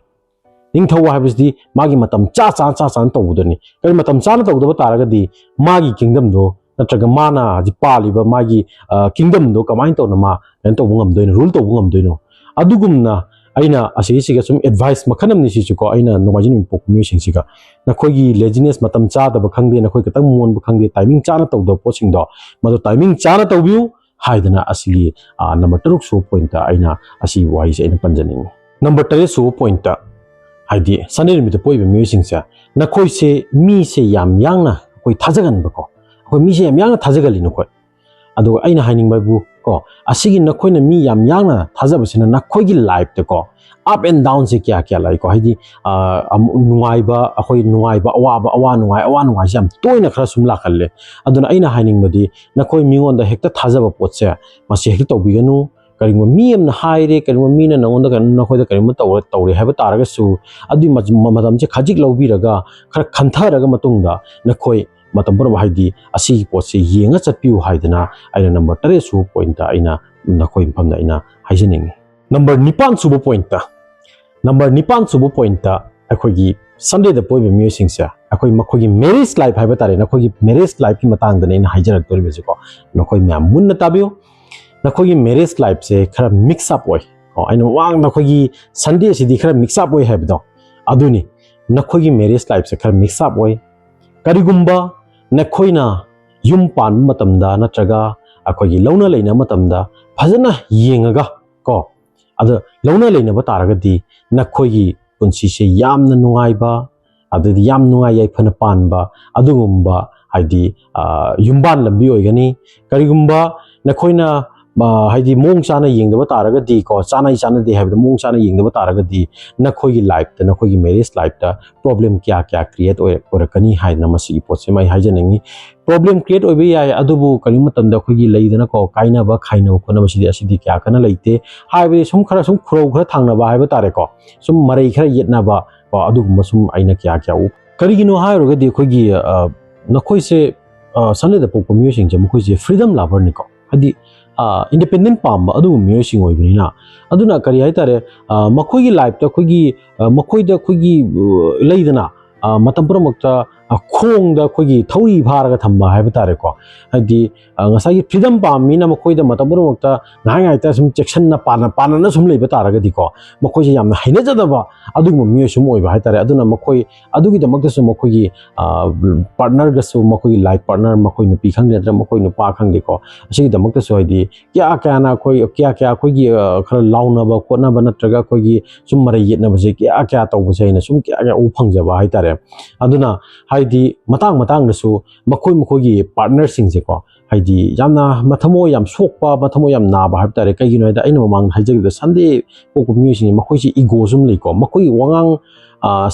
ꯅꯤꯡꯊꯧ ꯍꯥꯏꯕꯁꯤꯗꯤ ꯃꯥꯒꯤ ꯃꯇꯝ ꯆꯥ ꯆꯥ ꯆꯥ ꯆꯥꯅ ꯇꯧꯕꯗꯨꯅꯤ꯫ ꯀꯔꯤ ꯃꯇꯝ ꯆꯥꯅ ꯇꯧꯗꯕ ꯇꯥꯔꯒꯗꯤ ꯃꯥꯒꯤ ꯀꯤꯡꯗꯝꯗꯣ ꯅꯠꯇ꯭ꯔꯒ ꯃꯥꯅ ꯍꯧꯖꯤꯛ ꯄꯥꯜꯂꯤꯕ ꯃꯥꯒꯤ ꯀꯤꯡꯗꯝꯗꯣ ꯀꯃꯥꯏꯅ ꯇꯧꯅ ꯃꯥ ꯀꯩꯅꯣ ꯇꯧꯕ ꯉꯝꯗꯣꯏꯅꯣ, ꯔꯨꯜ ꯇꯧꯕ ꯉꯝꯗꯣꯏꯅꯣ? ꯑꯗꯨꯒꯨꯝꯅ ꯑꯩꯅ ꯑꯁꯤꯒꯤꯁꯤꯒ ꯁꯨꯝ ꯑꯦꯗꯚꯥꯏꯁ ꯃꯈꯜ ꯑꯃꯅꯤ ꯁꯤꯁꯨꯀꯣ, ꯑꯩꯅ ꯅꯣꯡꯃꯥꯏꯖꯤꯡ ꯅꯨꯃꯤꯠ ꯄꯣꯛꯄ ꯃꯤꯑꯣꯏꯁꯤꯡꯁꯤꯒ, ꯅꯈꯣꯏꯒꯤ ꯂꯦꯖꯤꯅꯦꯁ, ꯃꯇꯝ ꯆꯥꯗꯕ ꯈꯪꯗꯦ, ꯅꯈꯣꯏ ꯈꯤꯇꯪ ꯃꯣꯟꯕ ꯈꯪꯗꯦ, ꯇꯥꯏꯃꯤꯡ ꯆꯥꯅ ꯇꯧꯗꯕ ꯄꯣꯠꯁꯤꯡꯗꯣ, ꯃꯗꯨ ꯇꯥꯏꯃꯤꯡ ꯆꯥꯅ ꯇꯧꯕꯤꯌꯨ ꯍꯥꯏꯗꯅ ꯑꯁꯤꯒꯤ ꯅꯝꯕꯔ ꯇꯔꯨꯛ ꯁꯨꯕ ꯄꯣꯏꯟꯠꯇ ꯑꯩꯅ ꯑꯁꯤꯒꯤ ꯋꯥꯍꯩꯁꯦ ꯑꯩꯅ ꯄꯟꯖꯅꯤꯡꯉꯤ꯫ ꯅꯝꯕꯔ ꯇꯔꯦꯠ ꯁꯨꯕ ꯄꯣꯏꯟꯠꯇ, ꯍꯥꯏꯗꯤ ꯁꯟꯗꯦ ꯅꯨꯃꯤꯠꯇ ꯄꯣꯛꯏꯕ ꯃꯤꯑꯣꯏꯁꯤꯡꯁꯦ, ꯅꯈꯣꯏꯁꯦ ꯃꯤꯁꯦ ꯌꯥꯝ ꯌꯥꯡꯅ ꯑꯩꯈꯣꯏ ꯊꯥꯖꯒꯟꯕꯀꯣ, ꯑꯩꯈꯣꯏ ꯃꯤꯁꯦ ꯌꯥꯝ ꯌꯥꯡꯅ ꯊꯥꯖꯒꯜꯂꯤ ꯅꯈꯣꯏ꯫ ꯑꯗꯨꯒ ꯑꯩꯅ ꯍꯥꯏꯅꯤꯡꯕ ꯍꯥꯏꯕꯨ ꯀꯣ, ꯑꯁꯤꯒꯤ ꯅꯈꯣꯏꯅ ꯃꯤ ꯌꯥꯝ ꯌꯥꯡꯅ ꯊꯥꯖꯕꯁꯤꯅ ꯅꯈꯣꯏꯒꯤ ꯂꯥꯏꯐꯇꯀꯣ ꯑꯞ ꯑꯦꯟ ꯗꯥꯎꯟꯁꯦ ꯀꯌꯥ ꯀꯌꯥ ꯂꯥꯛꯏꯀꯣ, ꯍꯥꯏꯗꯤ ꯑ, ꯑꯃꯨꯛ ꯅꯨꯡꯉꯥꯏꯕ, ꯑꯩꯈꯣꯏ ꯅꯨꯡꯉꯥꯏꯕ, ꯑꯋꯥꯕ, ꯑꯋꯥ ꯅꯨꯡꯉꯥꯏ, ꯑꯋꯥ ꯅꯨꯡꯉꯥꯏꯁꯦ ꯌꯥꯝ ꯇꯣꯏꯅ ꯈꯔ ꯁꯨꯝ ꯂꯥꯛꯀꯜꯂꯦ꯫ ꯑꯗꯨꯅ ꯑꯩꯅ ꯍꯥꯏꯅꯤꯡꯕꯗꯤ, ꯅꯈꯣꯏ ꯃꯤꯉꯣꯟꯗ ꯍꯦꯛꯇ ꯊꯥꯖꯕ ꯄꯣꯠꯁꯦ, ꯃꯁꯤ ꯍꯦꯛꯇ ꯇꯧꯕꯤꯒꯅꯨ꯫ ꯀꯔꯤꯒꯨꯝꯕ ꯃꯤ ꯑꯃꯅ ꯍꯥꯏꯔꯦ, ꯀꯔꯤꯒꯨꯝꯕ ꯃꯤꯅ ꯅꯉꯣꯟꯗ ꯀꯩꯅꯣ, ꯅꯈꯣꯏꯗ ꯀꯔꯤꯒꯨꯝꯕ ꯇꯧꯔꯦ, ꯇꯧꯔꯦ ꯍꯥꯏꯕ ꯇꯥꯔꯒꯁꯨ, ꯑꯗꯨꯒꯤ ꯃ-, ꯃ-, ꯃꯇꯝꯁꯦ ꯈꯖꯤꯛ ꯂꯧꯕꯤꯔꯒ, ꯈꯔ ꯈꯟꯊꯔꯒ ꯃꯇꯨꯡꯗ ꯅꯈꯣꯏ ꯃꯇꯝ ꯄꯨꯝꯅꯃꯛ, ꯍꯥꯏꯗꯤ ꯑꯁꯤꯒꯤ ꯄꯣꯠꯁꯦ ꯌꯦꯡꯉ ꯆꯠꯄꯤꯌꯨ ꯍꯥꯏꯗꯅ ꯑꯩꯅ ꯅꯝꯕꯔ ꯇꯔꯦꯠ ꯁꯨꯕ ꯄꯣꯏꯟꯠꯇ ꯑꯩꯅ ꯅꯈꯣꯏ ꯃꯐꯝꯗ ꯑꯩꯅ ꯍꯥꯏꯖꯅꯤꯡꯉꯤ꯫ ꯅꯝꯕꯔ ꯅꯤꯄꯥꯟ ꯁꯨꯕ ꯄꯣꯏꯟꯠꯇ, ꯅꯝꯕꯔ ꯅꯤꯄꯥꯟ ꯁꯨꯕ ꯄꯣꯏꯟꯠꯇ ꯑꯩꯈꯣꯏꯒꯤ ꯁꯟꯗꯦꯗ ꯄꯣꯛꯏꯕ ꯃꯤꯑꯣꯏꯁꯤꯡꯁꯦ, ꯑꯩꯈꯣꯏ ꯃꯈꯣꯏꯒꯤ ꯃꯦꯔꯦꯖ ꯂꯥꯏꯐ ꯍꯥꯏꯕ ꯇꯥꯔꯦ, ꯅꯈꯣꯏꯒꯤ ꯃꯦꯔꯦꯖ ꯂꯥꯏꯐꯀꯤ ꯃꯇꯥꯡꯗꯅꯦ ꯑꯩꯅ ꯍꯥꯏꯖꯔꯛꯇꯣꯔꯤꯕꯁꯤꯀꯣ꯫ ꯅꯈꯣꯏ ꯃꯌꯥꯝ ꯃꯨꯟꯅ ꯇꯥꯕꯤꯌꯨ꯫ ꯅꯈꯣꯏꯒꯤ ꯃꯦꯔꯦꯖ ꯂꯥꯏꯐꯁꯦ ꯈꯔ ꯃꯤꯛꯁ ꯑꯞ ꯑꯣꯏ꯫ ꯀꯣ, ꯑꯩꯅ ꯃꯃꯥꯡꯗ ꯑꯩꯈꯣꯏꯒꯤ ꯁꯟꯗꯦꯁꯤꯗꯤ ꯈꯔ ꯃꯤꯛꯁ ꯑꯞ ꯑꯣꯏ ꯍꯥꯏꯕꯗꯣ, ꯑꯗꯨꯅꯤ꯫ ꯅꯈꯣꯏꯒꯤ ꯃꯦꯔꯦꯖ ꯂꯥꯏꯐꯁꯦ ꯈꯔ ꯃꯤꯛꯁ ꯑꯞ ꯑꯣꯏ꯫ ꯀꯔꯤꯒꯨꯝꯕ ꯅꯈꯣꯏꯅ ꯌꯨꯝ ꯄꯥꯟꯕ ꯃꯇꯝꯗ ꯅꯠꯇ꯭ꯔꯒ ꯑꯩꯈꯣꯏꯒꯤ ꯂꯧꯅ ꯂꯩꯅꯕ ꯃꯇꯝꯗ ꯐꯖꯅ ꯌꯦꯡꯉꯒ ꯀꯣ, ꯑꯗ ꯂꯧꯅ ꯂꯩꯅꯕ ꯇꯥꯔꯒꯗꯤ ꯅꯈꯣꯏꯒꯤ ꯄꯨꯟꯁꯤꯁꯦ ꯌꯥꯝꯅ ꯅꯨꯡꯉꯥꯏꯕ, ꯑꯗꯨꯗꯤ ꯌꯥꯝ ꯅꯨꯡꯉꯥꯏ ꯌꯥꯏꯐꯅ ꯄꯥꯟꯕ ꯑꯗꯨꯒꯨꯝꯕ ꯍꯥꯏꯗꯤ ꯌꯨꯝꯕꯥꯟ ꯂꯝꯕꯤ ꯑꯣꯏꯒꯅꯤ꯫ ꯀꯔꯤꯒꯨꯝꯕ ꯅꯈꯣꯏꯅ ꯍꯥꯏꯗꯤ ꯃꯑꯣꯡ ꯆꯥꯅ ꯌꯦꯡꯗꯕ ꯇꯥꯔꯒꯗꯤ ꯀꯣ, ꯆꯥꯅꯩ ꯆꯥꯅꯗꯦ ꯍꯥꯏꯕꯗ ꯃꯑꯣꯡ ꯆꯥꯅ ꯌꯦꯡꯗꯕ ꯇꯥꯔꯒꯗꯤ ꯅꯈꯣꯏꯒꯤ ꯂꯥꯏꯐꯇ, ꯅꯈꯣꯏꯒꯤ ꯃꯦꯔꯤꯌꯦꯖ ꯂꯥꯏꯐꯇ ꯄ꯭ꯔꯣꯕ꯭ꯂꯦꯝ ꯀꯌꯥ ꯀꯌꯥ ꯀ꯭ꯔꯤꯌꯦꯠ ꯑꯣꯏꯔꯛꯀꯅꯤ ꯍꯥꯏꯗꯅ ꯃꯁꯤꯒꯤ ꯄꯣꯠꯁꯤꯃ ꯑꯩ ꯍꯥꯏꯖꯅꯤꯡꯉꯤ꯫ ꯄ꯭ꯔꯣꯕ꯭ꯂꯦꯝ ꯀ꯭ꯔꯤꯌꯦꯠ ꯑꯣꯏꯕ ꯌꯥꯏ, ꯑꯗꯨꯕꯨ ꯀꯔꯤꯒꯨꯝꯕ ꯃꯇꯝꯗ ꯑꯩꯈꯣꯏꯒꯤ ꯂꯩꯗꯅꯀꯣ, ꯀꯥꯏꯅꯕ ꯈꯥꯏꯅꯕ ꯈꯣꯠꯅꯕꯁꯤꯗꯤ ꯑꯁꯤꯗꯤ ꯀꯌꯥ ꯀꯟꯅ ꯂꯩꯇꯦ꯫ ꯍꯥꯏꯕꯗꯤ ꯁꯨꯝ ꯈꯔ ꯁꯨꯝ ꯈꯨꯔꯧ ꯈꯔ ꯊꯥꯡꯅꯕ ꯍꯥꯏꯕ ꯇꯥꯔꯦꯀꯣ, ꯁꯨꯝ ꯃꯔꯩ ꯈꯔ ꯌꯦꯠꯅꯕ ꯀꯣ, ꯑꯗꯨꯒꯨꯝꯕ ꯁꯨꯝ ꯑꯩꯅ ꯀꯌꯥ ꯀꯌꯥ ꯎ꯫ ꯀꯔꯤꯒꯤꯅꯣ ꯍꯥꯏꯔꯨꯔꯒꯗꯤ ꯑꯩꯈꯣꯏꯒꯤ ꯅꯈꯣꯏꯁꯦ ꯁꯟꯗꯦꯗ ꯄꯣꯛꯄ ꯃꯤꯑꯣꯏꯁꯤꯡꯁꯦ ꯃꯈꯣꯏꯁꯦ ꯐ꯭ꯔꯤꯗꯝ ꯂꯚꯔꯅꯤꯀꯣ, ꯍꯥꯏꯗꯤ ꯏꯟꯗꯤꯄꯦꯟꯗꯦꯟ ꯄꯥꯝꯕ ꯑꯗꯨꯒꯨꯝꯕ ꯃꯤꯑꯣꯏꯁꯤꯡ ꯑꯣꯏꯕꯅꯤꯅ꯫ ꯑꯗꯨꯅ ꯀꯔꯤ ꯍꯥꯏꯇꯥꯔꯦ, ꯃꯈꯣꯏꯒꯤ ꯂꯥꯏꯐꯇ ꯑꯩꯈꯣꯏꯒꯤ ꯃꯈꯣꯏꯗ ꯑꯩꯈꯣꯏꯒꯤ ꯂꯩꯗꯅ ꯃꯇꯝ ꯄꯨꯝꯅꯃꯛꯇ ꯈꯣꯡꯗ ꯑꯩꯈꯣꯏꯒꯤ ꯊꯧꯔꯤ ꯐꯥꯔꯒ ꯊꯝꯕ ꯍꯥꯏꯕ ꯇꯥꯔꯦꯀꯣ꯫ ꯍꯥꯏꯗꯤ ꯉꯁꯥꯏꯒꯤ ꯐ꯭ꯔꯤꯗꯝ ꯄꯥꯝꯕ ꯃꯤꯅ ꯃꯈꯣꯏꯗ ꯃꯇꯝ ꯄꯨꯝꯅꯃꯛꯇ ꯉꯥꯏ ꯉꯥꯏꯇ ꯁꯨꯝ ꯆꯦꯛꯁꯤꯟꯅ ꯄꯥꯟꯅ ꯄꯥꯟꯅꯅ ꯁꯨꯝ ꯂꯩꯕ ꯇꯥꯔꯒꯗꯤꯀꯣ, ꯃꯈꯣꯏꯁꯦ ꯌꯥꯝꯅ ꯍꯩꯅꯖꯗꯕ ꯑꯗꯨꯒꯨꯝꯕ ꯃꯤꯑꯣꯏ ꯁꯨꯝ ꯑꯣꯏꯕ ꯍꯥꯏꯇꯥꯔꯦ꯫ ꯑꯗꯨꯅ ꯃꯈꯣꯏ ꯑꯗꯨꯒꯤꯗꯃꯛꯇꯁꯨ ꯃꯈꯣꯏꯒꯤ ꯄꯥꯔꯠꯅꯔꯒꯁꯨ, ꯃꯈꯣꯏꯒꯤ ꯂꯥꯏꯐ ꯄꯥꯔꯠꯅꯔ, ꯃꯈꯣꯏ ꯅꯨꯄꯤ ꯈꯪꯗꯦ ꯅꯠꯇ꯭ꯔꯒ ꯃꯈꯣꯏ ꯅꯨꯄꯥ ꯈꯪꯗꯦꯀꯣ, ꯑꯁꯤꯒꯤꯗꯃꯛꯇꯁꯨ ꯍꯥꯏꯗꯤ ꯀꯌꯥ ꯀꯌꯥꯅ ꯑꯩꯈꯣꯏ ꯀꯌꯥ ꯀꯌꯥ ꯑꯩꯈꯣꯏꯒꯤ ꯈꯔ ꯂꯥꯎꯅꯕ ꯈꯣꯠꯅꯕ ꯅꯠꯇ꯭ꯔꯒ ꯑꯩꯈꯣꯏꯒꯤ ꯁꯨꯝ ꯃꯔꯩ ꯌꯦꯠꯅꯕꯁꯦ ꯀꯌꯥ ꯀꯌꯥ ꯇꯧꯕꯁꯦ ꯑꯩꯅ ꯁꯨꯝ ꯀꯌꯥ ꯀꯌꯥ ꯎꯕ ꯐꯪꯖꯕ ꯍꯥꯏꯇꯥꯔꯦ꯫ ꯑꯗꯨꯅ ꯍꯥꯏꯗꯤ ꯃꯇꯥꯡ ꯃꯇꯥꯡꯗꯁꯨ ꯃꯈꯣꯏ ꯃꯈꯣꯏꯒꯤ ꯄꯥꯔꯠꯅꯔꯁꯤꯡꯁꯦꯀꯣ, ꯍꯥꯏꯗꯤ ꯌꯥꯝꯅ ꯃꯊꯃꯣꯏ ꯌꯥꯝ ꯁꯣꯛꯄ, ꯃꯊꯃꯣꯏ ꯌꯥꯝ ꯅꯥꯕ ꯍꯥꯏꯕ ꯇꯥꯔꯦ꯫ ꯀꯩꯒꯤꯅꯣ ꯍꯥꯏꯗ ꯑꯩꯅ ꯃꯃꯥꯡꯗ ꯍꯥꯏꯖꯈꯤꯕꯗ ꯁꯟꯗꯦ ꯄꯣꯛꯄ ꯃꯤꯑꯣꯏꯁꯤꯡꯁꯦ ꯃꯈꯣꯏꯁꯤ ꯏꯒꯣꯁꯨ ꯑꯃ ꯂꯩꯀꯣ, ꯃꯈꯣꯏꯒꯤ ꯋꯥꯉꯥꯡ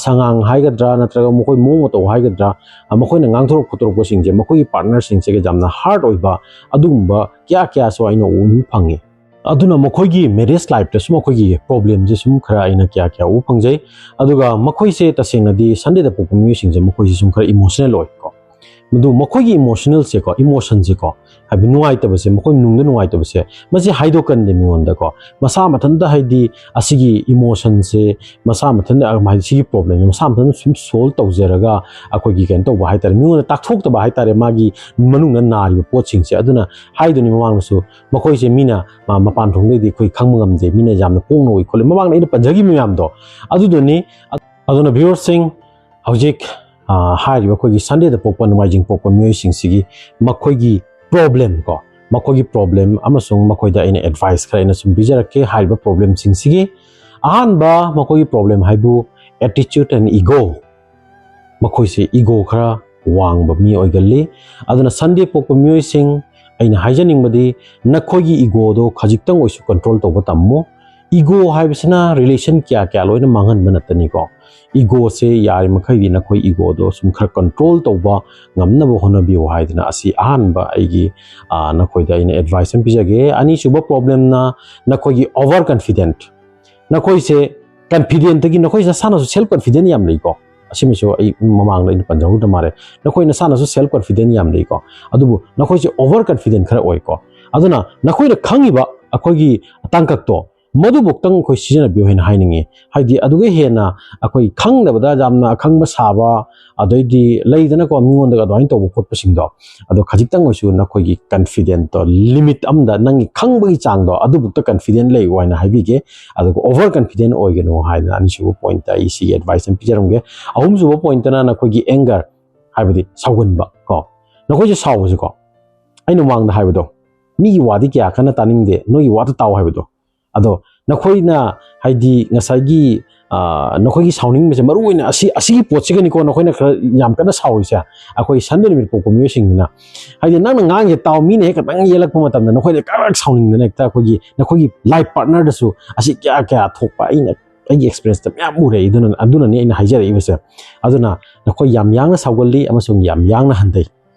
ꯁꯉꯥꯡ ꯍꯥꯏꯒꯗ꯭ꯔꯥ ꯅꯠꯇ꯭ꯔꯒ ꯃꯈꯣꯏ ꯃꯑꯣꯡ ꯃꯇꯧ ꯍꯥꯏꯒꯗ꯭ꯔꯥ, ꯃꯈꯣꯏꯅ ꯉꯥꯡꯊꯣꯔꯛ ꯈꯣꯠꯇꯣꯔꯛꯄꯁꯤꯡꯁꯦ ꯃꯈꯣꯏꯒꯤ ꯄꯥꯔꯠꯅꯔꯁꯤꯡꯁꯤꯒ ꯌꯥꯝꯅ ꯍꯥꯔꯠ ꯑꯣꯏꯕ ꯑꯗꯨꯒꯨꯝꯕ ꯀꯌꯥ ꯀꯌꯥꯁꯨ ꯑꯩꯅ ꯎꯕ ꯐꯪꯉꯤ꯫ ꯑꯗꯨꯅ ꯃꯈꯣꯏꯒꯤ ꯃꯦꯔꯤꯌꯦꯖ ꯂꯥꯏꯐꯇꯁꯨ ꯃꯈꯣꯏꯒꯤ ꯄ꯭ꯔꯣꯕ꯭ꯂꯦꯝꯁꯦ ꯁꯨꯝ ꯈꯔ ꯑꯩꯅ ꯀꯌꯥ ꯀꯌꯥ ꯎꯕ ꯐꯪꯖꯩ꯫ ꯑꯗꯨꯒ ꯃꯈꯣꯏꯁꯦ ꯇꯁꯦꯡꯅꯗꯤ ꯁꯟꯗꯦꯗ ꯄꯣꯛꯄ ꯃꯤꯑꯣꯏꯁꯤꯡꯁꯦ ꯃꯈꯣꯏꯁꯦ ꯁꯨꯝ ꯈꯔ ꯏꯃꯣꯁꯅꯦꯜ ꯑꯣꯏꯀꯣ꯫ ꯃꯗꯨ ꯃꯈꯣꯏꯒꯤ ꯏꯃꯣꯁꯅꯦꯜꯁꯦꯀꯣ, ꯏꯃꯣꯁꯟꯁꯦꯀꯣ, ꯍꯥꯏꯕꯗꯤ ꯅꯨꯡꯉꯥꯏꯇꯕꯁꯦ, ꯃꯈꯣꯏ ꯅꯨꯡꯗ ꯅꯨꯡꯉꯥꯏꯇꯕꯁꯦ ꯃꯁꯤ ꯍꯥꯏꯗꯣꯛꯀꯟꯗꯦ ꯃꯤꯉꯣꯟꯗꯀꯣ꯫ ꯃꯁꯥ ꯃꯊꯟꯇ ꯍꯥꯏꯗꯤ ꯑꯁꯤꯒꯤ ꯏꯃꯣꯁꯟꯁꯦ ꯃꯁꯥ ꯃꯊꯟꯇ, ꯍꯥꯏꯗꯤ ꯁꯤꯒꯤ ꯄ꯭ꯔꯣꯕ꯭ꯂꯦꯝꯁꯦ ꯃꯁꯥ ꯃꯊꯟꯇ ꯁꯨꯝ ꯁꯣꯜꯕ ꯇꯧꯖꯔꯒ ꯑꯩꯈꯣꯏꯒꯤ ꯀꯩꯅꯣ ꯇꯧꯕ ꯍꯥꯏꯇꯥꯔꯦ, ꯃꯤꯉꯣꯟꯗ ꯇꯥꯛꯊꯣꯛꯇꯕ ꯍꯥꯏꯇꯥꯔꯦ ꯃꯥꯒꯤ ꯃꯅꯨꯡꯗ ꯅꯥꯔꯤꯕ ꯄꯣꯠꯁꯤꯡꯁꯦ꯫ ꯑꯗꯨꯅ ꯍꯥꯏꯗꯨꯅꯤ ꯃꯃꯥꯡꯗꯁꯨ ꯃꯈꯣꯏꯁꯦ ꯃꯤꯅ ꯃꯄꯥꯟ ꯊꯣꯡꯗꯩꯗꯤ ꯑꯩꯈꯣꯏ ꯈꯪꯕ ꯉꯝꯗꯦ, ꯃꯤꯅ ꯌꯥꯝꯅ ꯄꯣꯡꯅ ꯎꯏ ꯈꯣꯠꯂꯤ, ꯃꯃꯥꯡꯗ ꯑꯩꯅ ꯄꯟꯖꯈꯤꯕ ꯃꯌꯥꯝꯗꯣ ꯑꯗꯨꯗꯨꯅꯤ꯫ ꯑꯗꯨꯅ ꯚꯤꯌꯨꯋꯔꯁꯤꯡ, ꯍꯧꯖꯤꯛ ꯍꯥꯏꯔꯤꯕ ꯑꯩꯈꯣꯏꯒꯤ ꯁꯟꯗꯦꯗ ꯄꯣꯛꯄ ꯅꯣꯡꯃꯥꯏꯖꯤꯡ ꯄꯣꯛꯄ ꯃꯤꯑꯣꯏꯁꯤꯡꯁꯤꯒꯤ ꯃꯈꯣꯏꯒꯤ ꯄ꯭ꯔꯣꯕ꯭ꯂꯦꯝ ꯀꯣ, ꯃꯈꯣꯏꯒꯤ ꯄ꯭ꯔꯣꯕ꯭ꯂꯦꯝ ꯑꯃꯁꯨꯡ ꯃꯈꯣꯏꯗ ꯑꯩꯅ ꯑꯦꯗꯚꯥꯏꯁ ꯈꯔ ꯑꯩꯅ ꯁꯨꯝ ꯄꯤꯖꯔꯛꯀꯦ꯫ ꯍꯥꯏꯔꯤꯕ ꯄ꯭ꯔꯣꯕ꯭ꯂꯦꯝꯁꯤꯡꯁꯤꯒꯤ ꯑꯍꯥꯟꯕ ꯃꯈꯣꯏꯒꯤ ꯄ꯭ꯔꯣꯕ꯭ꯂꯦꯝ ꯍꯥꯏꯕꯨ attitude and ego꯫ ꯃꯈꯣꯏꯁꯦ ꯏꯒꯣ ꯈꯔ ꯋꯥꯡꯕ ꯃꯤ ꯑꯣꯏꯒꯜꯂꯤ꯫ ꯑꯗꯨꯅ ꯁꯟꯗꯦ ꯄꯣꯛꯄ ꯃꯤꯑꯣꯏꯁꯤꯡ, ꯑꯩꯅ ꯍꯥꯏꯖꯅꯤꯡꯕꯗꯤ, ꯅꯈꯣꯏꯒꯤ ꯏꯒꯣꯗꯣ ꯈꯖꯤꯛꯇꯪ ꯑꯣꯏꯁꯨ ꯀꯟꯇ꯭ꯔꯣꯜ ꯇꯧꯕ ꯇꯝꯃꯨ꯫ ꯏꯒꯣ ꯍꯥꯏꯕꯁꯤꯅ ꯔꯤꯂꯦꯁꯟ ꯀꯌꯥ ꯀꯌꯥ ꯂꯣꯏꯅ ꯃꯥꯡꯍꯟꯕ ꯅꯠꯇꯅꯤꯀꯣ꯫ ꯏꯒꯣꯁꯦ ꯌꯥꯔꯤꯃꯈꯩꯗꯤ ꯅꯈꯣꯏ ꯏꯒꯣꯗꯣ ꯁꯨꯝ ꯈꯔ ꯀꯟꯇ꯭ꯔꯣꯜ ꯇꯧꯕ ꯉꯝꯅꯕ ꯍꯣꯠꯅꯕꯤꯌꯨ ꯍꯥꯏꯗꯅ, ꯑꯁꯤ ꯑꯍꯥꯟꯕ ꯑꯩꯒꯤ, ꯑ, ꯅꯈꯣꯏꯗ ꯑꯩꯅ ꯑꯦꯗꯚꯥꯏꯁ ꯑꯃ ꯄꯤꯖꯒꯦ꯫ ꯑꯅꯤꯁꯨꯕ ꯄ꯭ꯔꯣꯕ꯭ꯂꯦꯝꯅ ꯅꯈꯣꯏꯒꯤ ꯑꯣꯚꯔ ꯀꯟꯐꯤꯗꯦꯟꯠ꯫ ꯅꯈꯣꯏꯁꯦ ꯀꯟꯐꯤꯗꯦꯟꯠꯇꯒꯤ, ꯅꯈꯣꯏ ꯅꯁꯥꯅꯁꯨ ꯁꯦꯜꯐ ꯀꯟꯐꯤꯗꯦꯟꯠ ꯌꯥꯝ ꯂꯩꯀꯣ꯫ ꯑꯁꯤꯃꯁꯨ ꯑꯩ ꯃꯃꯥꯡꯗ ꯑꯩꯅ ꯄꯟꯖꯍꯧꯗ ꯃꯥꯜꯂꯦ꯫ ꯅꯈꯣꯏ ꯅꯁꯥꯅꯁꯨ ꯁꯦꯜꯐ ꯀꯟꯐꯤꯗꯦꯟꯠ ꯌꯥꯝ ꯂꯩꯀꯣ꯫ ꯑꯗꯨꯕꯨ ꯅꯈꯣꯏꯁꯦ ꯑꯣꯚꯔ ꯀꯟꯐꯤꯗꯦꯟꯠ ꯈꯔ ꯑꯣꯏꯀꯣ꯫ ꯑꯗꯨꯅ ꯅꯈꯣꯏꯅ ꯈꯪꯉꯤꯕ ꯑꯩꯈꯣꯏꯒꯤ ꯇꯥꯡꯀꯛꯇꯣ, ꯃꯗꯨꯕꯨꯛꯇꯪ ꯑꯩꯈꯣꯏ ꯁꯤꯖꯤꯟꯅꯕꯤꯌꯨ ꯍꯥꯏꯅ ꯍꯥꯏꯅꯤꯡꯉꯤ꯫ ꯍꯥꯏꯗꯤ ꯑꯗꯨꯒ ꯍꯦꯟꯅ ꯑꯩꯈꯣꯏ ꯈꯪꯗꯕꯗ ꯌꯥꯝꯅ ꯑꯈꯪꯕ ꯁꯥꯕ, ꯑꯗꯩꯗꯤ ꯂꯩꯗꯅꯀꯣ, ꯃꯤꯉꯣꯟꯗꯒ ꯑꯗꯨꯃꯥꯏꯅ ꯇꯧꯕ ꯈꯣꯠꯄꯁꯤꯡꯗꯣ, ꯑꯗꯣ ꯈꯖꯤꯛꯇꯪ ꯑꯣꯏꯁꯨ ꯅꯈꯣꯏꯒꯤ ꯀꯟꯐꯤꯗꯦꯟꯠꯇꯣ ꯂꯤꯃꯤꯠ ꯑꯃꯗ, ꯅꯪꯒꯤ ꯈꯪꯕꯒꯤ ꯆꯥꯡꯗꯣ ꯑꯗꯨꯕꯨꯛꯇ ꯀꯟꯐꯤꯗꯦꯟꯠ ꯂꯩꯌꯨ ꯍꯥꯏꯅ ꯍꯥꯏꯕꯤꯒꯦ꯫ ꯑꯗꯨꯒ ꯑꯣꯚꯔ ꯀꯟꯐꯤꯗꯦꯟꯠ ꯑꯣꯏꯒꯅꯨ ꯍꯥꯏꯗꯅ ꯑꯅꯤꯁꯨꯕ ꯄꯣꯏꯟꯠꯇ ꯑꯩ ꯁꯤꯒꯤ ꯑꯦꯗꯚꯥꯏꯁ ꯑꯃ ꯄꯤꯖꯔꯝꯒꯦ꯫ ꯑꯍꯨꯝꯁꯨꯕ ꯄꯣꯏꯟꯠꯇꯅ ꯅꯈꯣꯏꯒꯤ ꯑꯦꯡꯒꯔ, ꯍꯥꯏꯕꯗꯤ ꯁꯥꯎꯒꯟꯕ ꯀꯣ꯫ ꯅꯈꯣꯏꯁꯦ ꯁꯥꯎꯕꯁꯦꯀꯣ, ꯑꯩꯅ ꯃꯃꯥꯡꯗ ꯍꯥꯏꯕꯗꯣ, "ꯃꯤꯒꯤ ꯋꯥꯗꯤ ꯀꯌꯥ ꯀꯟꯅ ꯇꯥꯅꯤꯡꯗꯦ, ꯅꯣꯏꯒꯤ ꯋꯥꯗ ꯇꯥꯎ" ꯍꯥꯏꯕꯗꯣ꯫ ꯑꯗꯣ ꯅꯈꯣꯏꯅ, ꯍꯥꯏꯗꯤ, ꯉꯁꯥꯏꯒꯤ, ꯑ, ꯅꯈꯣꯏꯒꯤ ꯁꯥꯎꯅꯤꯡꯕꯁꯦ, ꯃꯔꯨ ꯑꯣꯏꯅ ꯑꯁꯤ, ꯑꯁꯤꯒꯤ ꯄꯣꯠꯁꯤꯒꯅꯤꯀꯣ ꯅꯈꯣꯏꯅ ꯈꯔ ꯌꯥꯝ ꯀꯟꯅ ꯁꯥꯎꯔꯤꯁꯦ, ꯑꯩꯈꯣꯏ ꯁꯟꯗꯦ ꯅꯨꯃꯤꯠ ꯄꯣꯛꯄ ꯃꯤꯑꯣꯏꯁꯤꯡꯁꯤꯅ꯫ ꯍꯥꯏꯗꯤ, ꯅꯪꯅ ꯉꯥꯡꯉꯤꯁꯦ ꯇꯥꯎ, ꯃꯤꯅ ꯍꯦꯛ ꯈꯤꯇꯪ ꯌꯦꯜꯂꯛꯄ ꯃꯇꯝꯗ ꯅꯈꯣꯏꯗ ꯀꯔꯛ ꯁꯥꯎꯅꯤꯡꯗꯅ ꯍꯦꯛꯇ ꯑꯩꯈꯣꯏꯒꯤ, ꯅꯈꯣꯏꯒꯤ ꯂꯥꯏꯐ ꯄꯥꯔꯠꯅꯔꯗꯁꯨ ꯑꯁꯤ ꯀꯌꯥ ꯀꯌꯥ ꯊꯣꯛꯄ ꯑꯩꯅ, ꯑꯩꯒꯤ ꯑꯦꯛꯁꯄꯤꯔꯤꯌꯦꯟꯁꯇ ꯃꯌꯥꯝ ꯎꯔꯦ꯫ ꯑꯗꯨꯅ, ꯑꯗꯨꯅꯅꯤ ꯑꯩꯅ ꯍꯥꯏꯖꯔꯛꯏꯕꯁꯦ꯫ ꯑꯗꯨꯅ ꯅꯈꯣꯏ ꯌꯥꯝ ꯌꯥꯡꯅ ꯁꯥꯎꯒꯜꯂꯤ ꯑꯃꯁꯨꯡ ꯌꯥꯝ ꯌꯥꯡꯅ ꯍꯟꯊꯩ꯫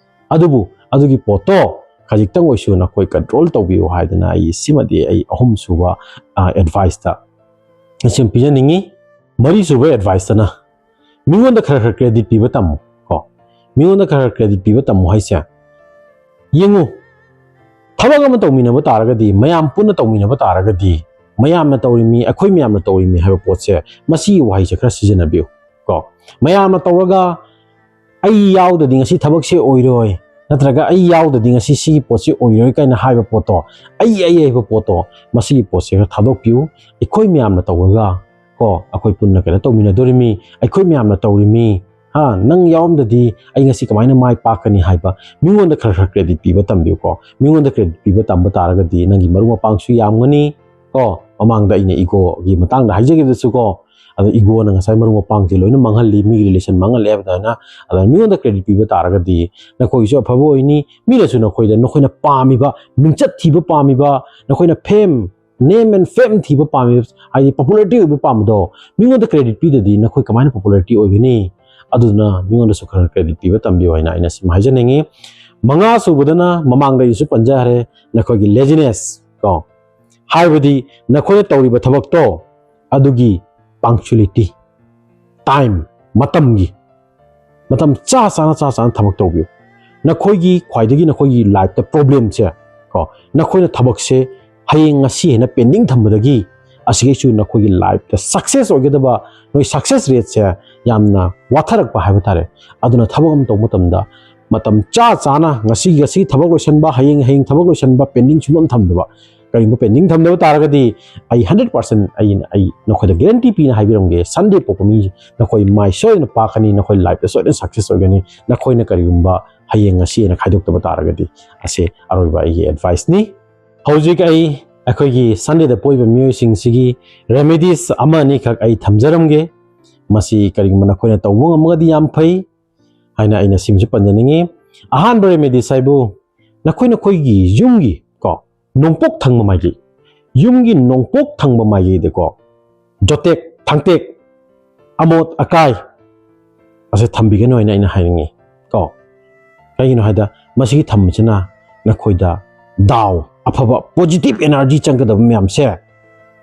ꯑꯗꯨꯕꯨ ꯑꯗꯨꯒꯤ ꯄꯣꯠꯇꯣ ꯈꯖꯤꯛꯇꯪ ꯑꯣꯏꯁꯨ ꯅꯈꯣꯏ ꯀꯟꯇ꯭ꯔꯣꯜ ꯇꯧꯕꯤꯌꯨ ꯍꯥꯏꯗꯅ ꯑꯩ ꯁꯤꯃꯗꯤ ꯑꯩ ꯑꯍꯨꯝꯁꯨꯕ, ꯑ, ꯑꯦꯗꯚꯥꯏꯁꯇ ꯁꯨꯝ ꯄꯤꯖꯅꯤꯡꯉꯤ꯫ ꯃꯔꯤꯁꯨꯕ ꯑꯦꯗꯚꯥꯏꯁꯇꯅ ꯃꯤꯉꯣꯟꯗ ꯈꯔ ꯈꯔ ꯀ꯭ꯔꯦꯗꯤꯠ ꯄꯤꯕ ꯇꯝꯃꯨ ꯀꯣ꯫ ꯃꯤꯉꯣꯟꯗ ꯈꯔ ꯈꯔ ꯀ꯭ꯔꯦꯗꯤꯠ ꯄꯤꯕ ꯇꯝꯃꯨ ꯍꯥꯏꯁꯦ, ꯌꯦꯡꯉꯨ, ꯊꯕꯛ ꯑꯃ ꯇꯧꯃꯤꯟꯅꯕ ꯇꯥꯔꯒꯗꯤ, ꯃꯌꯥꯝ ꯄꯨꯟꯅ ꯇꯧꯃꯤꯟꯅꯕ ꯇꯥꯔꯒꯗꯤ, ꯃꯌꯥꯝꯅ ꯇꯧꯔꯤꯃꯤ, ꯑꯩꯈꯣꯏ ꯃꯌꯥꯝꯅ ꯇꯧꯔꯤꯃꯤ ꯍꯥꯏꯕ ꯄꯣꯠꯁꯦ, ꯃꯁꯤꯒꯤ ꯋꯥꯍꯩꯁꯦ ꯈꯔ ꯁꯤꯖꯤꯟꯅꯕꯤꯌꯨ ꯀꯣ꯫ ꯃꯌꯥꯝꯅ ꯇꯧꯔꯒ ꯑꯩ ꯌꯥꯎꯗꯗꯤ ꯉꯁꯤ ꯊꯕꯛꯁꯦ ꯑꯣꯏꯔꯣꯏ, ꯅꯠꯇ꯭ꯔꯒ ꯑꯩ ꯌꯥꯎꯗꯗꯤ ꯉꯁꯤ ꯁꯤꯒꯤ ꯄꯣꯠꯁꯤ ꯑꯣꯏꯔꯣꯏ ꯀꯥꯏꯅ ꯍꯥꯏꯕ ꯄꯣꯠꯇꯣ, ꯑꯩ, ꯑꯩ ꯍꯥꯏꯕ ꯄꯣꯠꯇꯣ, ꯃꯁꯤꯒꯤ ꯄꯣꯠꯁꯦ ꯈꯔ ꯊꯥꯗꯣꯛꯄꯤꯌꯨ꯫ ꯑꯩꯈꯣꯏ ꯃꯌꯥꯝꯅ ꯇꯧꯔꯒ ꯀꯣ, ꯑꯩꯈꯣꯏ ꯄꯨꯟꯅ ꯀꯩꯅꯣ ꯇꯧꯃꯤꯟꯅꯗꯣꯔꯤꯃꯤ, ꯑꯩꯈꯣꯏ ꯃꯌꯥꯝꯅ ꯇꯧꯔꯤꯃꯤ, ꯍꯥ, ꯅꯪ ꯌꯥꯎꯔꯝꯗꯗꯤ ꯑꯩ ꯉꯁꯤ ꯀꯃꯥꯏꯅ ꯃꯥꯏ ꯄꯥꯛꯀꯅꯤ ꯍꯥꯏꯕ, ꯃꯤꯉꯣꯟꯗ ꯈꯔ ꯈꯔ ꯀ꯭ꯔꯦꯗꯤꯠ ꯄꯤꯕ ꯇꯝꯕꯤꯌꯨꯀꯣ꯫ ꯃꯤꯉꯣꯟꯗ ꯀ꯭ꯔꯦꯗꯤꯠ ꯄꯤꯕ ꯇꯝꯕ ꯇꯥꯔꯒꯗꯤ ꯅꯪꯒꯤ ꯃꯔꯨꯞ ꯃꯄꯥꯡꯁꯨ ꯌꯥꯝꯒꯅꯤ ꯀꯣ꯫ ꯃꯃꯥꯡꯗ ꯑꯩꯅ ꯏꯒꯣꯒꯤ ꯃꯇꯥꯡꯗ ꯍꯥꯏꯖꯈꯤꯕꯗꯁꯨ ꯀꯣ, ꯑꯗ ꯏꯒꯣꯅ ꯉꯁꯥꯏ ꯃꯔꯨꯞ ꯃꯄꯥꯡꯁꯦ ꯂꯣꯏꯅ ꯃꯥꯡꯍꯜꯂꯤ, ꯃꯤꯒꯤ ꯔꯤꯂꯦꯁꯟ ꯃꯥꯡꯍꯜꯂꯦ ꯍꯥꯏꯕ ꯑꯗꯨꯃꯥꯏꯅ꯫ ꯑꯗ ꯃꯤꯉꯣꯟꯗ ꯀ꯭ꯔꯦꯗꯤꯠ ꯄꯤꯕ ꯇꯥꯔꯒꯗꯤ ꯅꯈꯣꯏꯒꯤꯁꯨ ꯑꯐꯕ ꯑꯣꯏꯅꯤ, ꯃꯤꯅꯁꯨ ꯅꯈꯣꯏꯗ, ꯅꯈꯣꯏꯅ ꯄꯥꯝꯃꯤꯕ, ꯃꯤꯡꯆꯠ ꯊꯤꯕ ꯄꯥꯝꯃꯤꯕ, ꯅꯈꯣꯏꯅ ꯐꯦꯝ, ꯅꯦꯝ ꯑꯦꯟ ꯐꯦꯝ ꯊꯤꯕ ꯄꯥꯝꯃꯤꯕ, ꯍꯥꯏꯗꯤ ꯄꯣꯄꯨꯂꯔꯤꯇꯤ ꯑꯣꯏꯕ ꯄꯥꯝꯕꯗꯣ, ꯃꯤꯉꯣꯟꯗ ꯀ꯭ꯔꯦꯗꯤꯠ ꯄꯤꯗꯗꯤ ꯅꯈꯣꯏ ꯀꯃꯥꯏꯅ ꯄꯣꯄꯨꯂꯔꯤꯇꯤ ꯑꯣꯏꯒꯅꯤ? ꯑꯗꯨꯅ ꯃꯤꯉꯣꯟꯗꯁꯨ ꯈꯔ ꯀ꯭ꯔꯦꯗꯤꯠ ꯄꯤꯕ ꯇꯝꯕꯤꯌꯨ ꯍꯥꯏꯅ ꯑꯩꯅ ꯁꯤꯃ ꯍꯥꯏꯖꯅꯤꯡꯉꯤ꯫ ꯃꯉꯥ ꯁꯨꯕꯗꯅ, ꯃꯃꯥꯡꯗ ꯑꯩꯁꯨ ꯄꯟꯖꯈ꯭ꯔꯦ, ꯅꯈꯣꯏꯒꯤ ꯂꯦꯖꯤꯅꯦꯁ ꯀꯣ, ꯍꯥꯏꯕꯗꯤ ꯅꯈꯣꯏꯅ ꯇꯧꯔꯤꯕ ꯊꯕꯛꯇꯣ ꯑꯗꯨꯒꯤ ꯄꯪꯆꯨꯂꯤꯇꯤ, ꯇꯥꯏꯝ, ꯃꯇꯝꯒꯤ, ꯃꯇꯝ ꯆꯥ ꯆꯥꯅ, ꯆꯥ ꯆꯥꯅ ꯊꯕꯛ ꯇꯧꯕꯤꯌꯨ꯫ ꯅꯈꯣꯏꯒꯤ ꯈ꯭ꯋꯥꯏꯗꯒꯤ, ꯅꯈꯣꯏꯒꯤ ꯂꯥꯏꯐꯇ ꯄ꯭ꯔꯣꯕ꯭ꯂꯦꯝꯁꯦ ꯀꯣ, ꯅꯈꯣꯏꯅ ꯊꯕꯛꯁꯦ ꯍꯌꯦꯡ ꯉꯁꯤ ꯍꯥꯏꯅ ꯄꯦꯟꯗꯤꯡ ꯊꯝꯕꯗꯒꯤ ꯑꯁꯤꯒꯤꯁꯨ ꯅꯈꯣꯏꯒꯤ ꯂꯥꯏꯐꯇ ꯁꯛꯁꯦꯁ ꯑꯣꯏꯒꯗꯕ, ꯅꯣꯏ ꯁꯛꯁꯦꯁ ꯔꯦꯠꯁꯦ ꯌꯥꯝꯅ ꯋꯥꯊꯔꯛꯄ ꯍꯥꯏꯕ ꯇꯥꯔꯦ꯫ ꯑꯗꯨꯅ ꯊꯕꯛ ꯑꯃ ꯇꯧꯕ ꯃꯇꯝꯗ ꯃꯇꯝ ꯆꯥ ꯆꯥꯅ ꯉꯁꯤ, ꯉꯁꯤ ꯊꯕꯛ ꯂꯣꯏꯁꯤꯟꯕ, ꯍꯌꯦꯡ, ꯍꯌꯦꯡ ꯊꯕꯛ ꯂꯣꯏꯁꯤꯟꯕ, ꯄꯦꯟꯗꯤꯡ ꯁꯨꯡꯊꯝ ꯊꯝꯗꯕ꯫ ꯀꯔꯤꯒꯨꯝꯕ ꯄꯦꯟꯗꯤꯡ ꯊꯝꯗꯕ ꯇꯥꯔꯒꯗꯤ ꯑꯩ ꯍꯟꯗ꯭ꯔꯦꯠ ꯄꯥꯔꯁꯦꯟ ꯑꯩ, ꯑꯩ ꯅꯈꯣꯏꯗ ꯒꯦꯔꯦꯟꯇꯤ ꯄꯤꯅ ꯍꯥꯏꯕꯤꯔꯝꯒꯦ, ꯁꯟꯗꯦ ꯄꯣꯛꯄ ꯃꯤ ꯅꯈꯣꯏ ꯃꯥꯏ ꯁꯣꯏꯗꯅ ꯄꯥꯛꯀꯅꯤ, ꯅꯈꯣꯏ ꯂꯥꯏꯐꯇ ꯁꯣꯏꯗꯅ ꯁꯛꯁꯦꯁ ꯑꯣꯏꯒꯅꯤ, ꯅꯈꯣꯏꯅ ꯀꯔꯤꯒꯨꯝꯕ ꯍꯌꯦꯡ ꯉꯁꯤ ꯍꯥꯏꯅ ꯈꯥꯏꯗꯣꯛꯇꯕ ꯇꯥꯔꯒꯗꯤ꯫ ꯑꯁꯤ ꯑꯔꯣꯏꯕ ꯑꯩꯒꯤ ꯑꯦꯗꯚꯥꯏꯁꯅꯤ꯫ ꯍꯧꯖꯤꯛ ꯑꯩ ꯑꯩꯈꯣꯏꯒꯤ ꯁꯟꯗꯦꯗ ꯄꯣꯛꯏꯕ ꯃꯤꯑꯣꯏꯁꯤꯡꯁꯤꯒꯤ ꯔꯦꯃꯦꯗꯤꯁ ꯑꯃ ꯑꯅꯤꯈꯛ ꯑꯩ ꯊꯝꯖꯔꯝꯒꯦ꯫ ꯃꯁꯤ ꯀꯔꯤꯒꯨꯝꯕ ꯅꯈꯣꯏꯅ ꯇꯧꯕ ꯉꯝꯃꯒꯗꯤ ꯌꯥꯝ ꯐꯩ ꯍꯥꯏꯅ ꯑꯩꯅ ꯁꯤꯃꯁꯨ ꯄꯟꯖꯅꯤꯡꯉꯤ꯫ ꯑꯍꯥꯟꯕ ꯔꯦꯃꯦꯗꯤꯁ ꯍꯥꯏꯕꯨ ꯅꯈꯣꯏ ꯅꯈꯣꯏꯒꯤ ꯌꯨꯝꯒꯤ ꯀꯣ, ꯅꯣꯡꯄꯣꯛ ꯊꯪꯕ ꯃꯥꯏꯀꯩ, ꯌꯨꯝꯒꯤ ꯅꯣꯡꯄꯣꯛ ꯊꯪꯕ ꯃꯥꯏꯀꯩꯗꯀꯣ, ꯖꯣꯇꯦꯛ, ꯊꯥꯡꯇꯦꯛ, ꯑꯃꯣꯠ ꯑꯀꯥꯏ ꯑꯁꯦ ꯊꯝꯕꯤꯒꯅꯨ ꯍꯥꯏꯅ ꯑꯩꯅ ꯍꯥꯏꯅꯤꯡꯉꯤ ꯀꯣ꯫ ꯀꯩꯒꯤꯅꯣ ꯍꯥꯏꯗ ꯃꯁꯤꯒꯤ ꯊꯝꯕꯁꯤꯅ ꯅꯈꯣꯏꯗ ꯗꯥꯎ, ꯑꯐꯕ ꯄꯣꯖꯤꯇꯤꯚ ꯑꯦꯅꯔꯖꯤ ꯆꯪꯒꯗꯕ ꯃꯌꯥꯝꯁꯦ,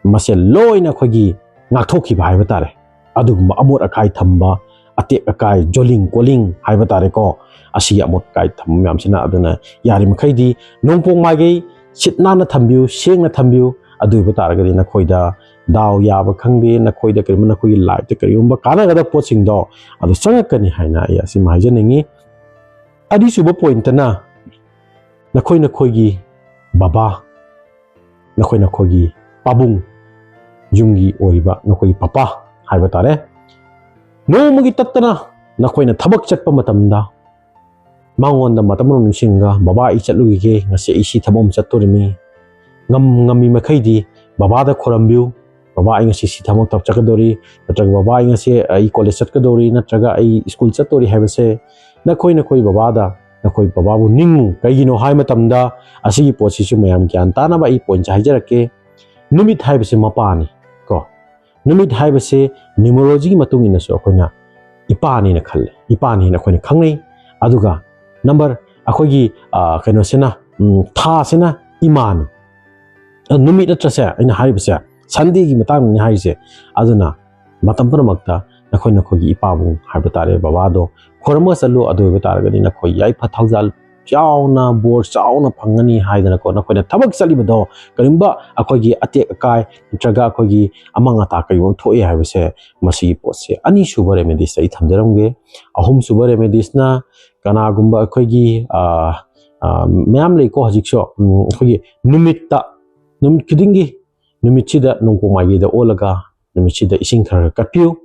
ꯃꯁꯦ ꯂꯣꯏꯅ ꯑꯩꯈꯣꯏꯒꯤ ꯉꯥꯛꯊꯣꯛꯈꯤꯕ ꯍꯥꯏꯕ ꯇꯥꯔꯦ꯫ ꯑꯗꯨꯒꯨꯝꯕ ꯑꯃꯣꯠ ꯑꯀꯥꯏ ꯊꯝꯕ, ꯑꯇꯦꯛ ꯑꯀꯥꯏ, ꯖꯣꯂꯤꯡ ꯀꯣꯂꯤꯡ ꯍꯥꯏꯕ ꯇꯥꯔꯦꯀꯣ, ꯑꯁꯤꯒꯤ ꯑꯃꯣꯠ ꯑꯀꯥꯏ ꯊꯝꯕ ꯃꯌꯥꯝꯁꯤꯅ꯫ ꯑꯗꯨꯅ ꯌꯥꯔꯤꯃꯈꯩꯗꯤ ꯅꯣꯡꯄꯣꯛ ꯃꯥꯏꯀꯩ ꯁꯤꯠ ꯅꯥꯟꯅ ꯊꯝꯕꯤꯌꯨ, ꯁꯦꯡꯅ ꯊꯝꯕꯤꯌꯨ꯫ ꯑꯗꯨ ꯑꯣꯏꯕ ꯇꯥꯔꯒꯗꯤ ꯅꯈꯣꯏꯗ ꯗꯥꯎ ꯌꯥꯕ ꯈꯪꯗꯦ, ꯅꯈꯣꯏꯗ ꯀꯔꯤꯒꯨꯝꯕ ꯅꯈꯣꯏꯒꯤ ꯂꯥꯏꯐꯇ ꯀꯔꯤꯒꯨꯝꯕ ꯀꯥꯟꯅꯒꯗꯕ ꯄꯣꯠꯁꯤꯡꯗꯣ ꯑꯗꯨ ꯆꯪꯉꯛꯀꯅꯤ ꯍꯥꯏꯅ ꯑꯩ ꯑꯁꯤꯃ ꯍꯥꯏꯖꯅꯤꯡꯉꯤ꯫ ꯑꯅꯤꯁꯨꯕ ꯄꯣꯏꯟꯠꯇꯅ ꯅꯈꯣꯏ ꯅꯈꯣꯏꯒꯤ ꯕꯕꯥ, ꯅꯈꯣꯏ ꯅꯈꯣꯏꯒꯤ ꯄꯥꯕꯨꯡ, ꯌꯨꯝꯒꯤ ꯑꯣꯏꯔꯤꯕ ꯅꯈꯣꯏꯒꯤ ꯄꯄꯥ ꯍꯥꯏꯕ ꯇꯥꯔꯦ, ꯅꯣꯡꯃꯒꯤ ꯇꯠꯇꯅ ꯅꯈꯣꯏꯅ ꯊꯕꯛ ꯆꯠꯄ ꯃꯇꯝꯗ ꯃꯉꯣꯟꯗ ꯃꯇꯝ ꯑꯃ ꯅꯤꯡꯁꯤꯡꯉꯒ, "ꯕꯕꯥ, ꯑꯩ ꯆꯠꯂꯨꯈꯤꯒꯦ, ꯉꯁꯤ ꯑꯩ ꯁꯤ ꯊꯕꯛ ꯑꯃ ꯆꯠꯇꯣꯔꯤꯃꯤ"꯫ ꯉꯝ-, ꯉꯝꯃꯤ ꯃꯈꯩꯗꯤ ꯕꯕꯥꯗ ꯈꯣꯏꯔꯝꯕꯤꯌꯨ꯫ "ꯕꯕꯥ, ꯑꯩ ꯉꯁꯤ ꯁꯤ ꯊꯕꯛ ꯊꯕꯛ ꯆꯠꯀꯗꯧꯔꯤ", ꯅꯠꯇ꯭ꯔꯒ "ꯕꯕꯥ, ꯑꯩ ꯉꯁꯤ ꯑꯩ ꯀꯣꯂꯦꯖ ꯆꯠꯀꯗꯧꯔꯤ", ꯅꯠꯇ꯭ꯔꯒ "ꯑꯩ ꯁ꯭ꯀꯨꯜ ꯆꯠꯇꯧꯔꯤ" ꯍꯥꯏꯕꯁꯦ ꯅꯈꯣꯏ ꯅꯈꯣꯏ ꯕꯕꯥꯗ, ꯅꯈꯣꯏ ꯕꯕꯥꯕꯨ ꯅꯤꯡꯉꯨ꯫ ꯀꯩꯒꯤꯅꯣ ꯍꯥꯏ ꯃꯇꯝꯗ, ꯑꯁꯤꯒꯤ ꯄꯣꯠꯁꯤꯁꯨ ꯃꯌꯥꯝ ꯒ꯭ꯌꯥꯟ ꯇꯥꯅꯕ ꯑꯩ ꯄꯣꯏꯟꯠꯁꯦ ꯍꯥꯏꯖꯔꯛꯀꯦ꯫ ꯅꯨꯃꯤꯠ ꯍꯥꯏꯕꯁꯤ ꯃꯄꯥꯅꯤ ꯀꯣ꯫ ꯅꯨꯃꯤꯠ ꯍꯥꯏꯕꯁꯦ ꯅ꯭ꯌꯨꯃꯔꯣꯂꯣꯖꯤꯒꯤ ꯃꯇꯨꯡ ꯏꯟꯅꯁꯨ ꯑꯩꯈꯣꯏꯅ ꯏꯄꯥꯅꯤꯅ ꯈꯜꯂꯦ, ꯏꯄꯥꯅꯤꯅ ꯑꯩꯈꯣꯏꯅ ꯈꯪꯅꯩ꯫ ꯑꯗꯨꯒ ꯅꯝꯕꯔ ꯑꯩꯈꯣꯏꯒꯤ, ꯑ, ꯀꯩꯅꯣꯁꯤꯅ, ꯎꯝ, ꯊꯥꯁꯤꯅ ꯏꯃꯥꯅꯤ꯫ ꯑ, ꯅꯨꯃꯤꯠ ꯅꯠꯇ꯭ꯔꯁꯦ, ꯑꯩꯅ ꯍꯥꯏꯔꯤꯕꯁꯦ ꯁꯟꯗꯦꯒꯤ ꯃꯇꯥꯡꯗꯅꯤ ꯍꯥꯏꯔꯤꯁꯦ꯫ ꯑꯗꯨꯅ ꯃꯇꯝ ꯄꯨꯝꯅꯃꯛꯇ ꯅꯈꯣꯏ ꯅꯈꯣꯏꯒꯤ ꯏꯄꯥꯕꯨꯡ ꯍꯥꯏꯕ ꯇꯥꯔꯦ, ꯕꯕꯥꯗꯣ ꯈꯣꯏꯔꯝꯃ ꯆꯠꯂꯨ꯫ ꯑꯗꯨ ꯑꯣꯏꯕ ꯇꯥꯔꯒꯗꯤ ꯅꯈꯣꯏ ꯌꯥꯏꯐ ꯊꯧꯖꯥꯜ ꯆꯥꯎꯅ, ꯕꯣꯔ ꯆꯥꯎꯅ ꯐꯪꯒꯅꯤ ꯍꯥꯏꯗꯅꯀꯣ, ꯅꯈꯣꯏꯅ ꯊꯕꯛ ꯆꯠꯂꯤꯕꯗꯣ ꯀꯔꯤꯒꯨꯝꯕ ꯑꯩꯈꯣꯏꯒꯤ ꯑꯇꯦꯛ ꯑꯀꯥꯏ ꯅꯠꯇ꯭ꯔꯒ ꯑꯩꯈꯣꯏꯒꯤ ꯑꯃꯥꯡ ꯑꯇꯥ ꯀꯔꯤꯒꯨꯝꯕ ꯊꯣꯛꯑꯦ ꯍꯥꯏꯕꯁꯦ, ꯃꯁꯤꯒꯤ ꯄꯣꯠꯁꯦ ꯑꯅꯤꯁꯨꯕ ꯔꯦꯃꯦꯗꯤꯁꯇ ꯑꯩ ꯊꯝꯖꯔꯝꯒꯦ꯫ ꯑꯍꯨꯝꯁꯨꯕ ꯔꯦꯃꯦꯗꯤꯁꯅ ꯀꯅꯥꯒꯨꯝꯕ ꯑꯩꯈꯣꯏꯒꯤ, ꯑ, ꯑ, ꯃꯌꯥꯝ ꯂꯩꯀꯣ ꯍꯧꯖꯤꯛꯁꯨ, ꯎꯝ, ꯑꯩꯈꯣꯏꯒꯤ ꯅꯨꯃꯤꯠꯇ, ꯅꯨꯃꯤꯠ ꯈꯨꯗꯤꯡꯒꯤ ꯅꯨꯃꯤꯠꯁꯤꯗ ꯅꯣꯡꯄꯣꯛ ꯃꯥꯏꯀꯩꯗ ꯑꯣꯜꯂꯒ ꯅꯨꯃꯤꯠꯁꯤꯗ ꯏꯁꯤꯡ ꯈꯔ ꯈꯔ ꯀꯠꯄꯤꯌꯨ꯫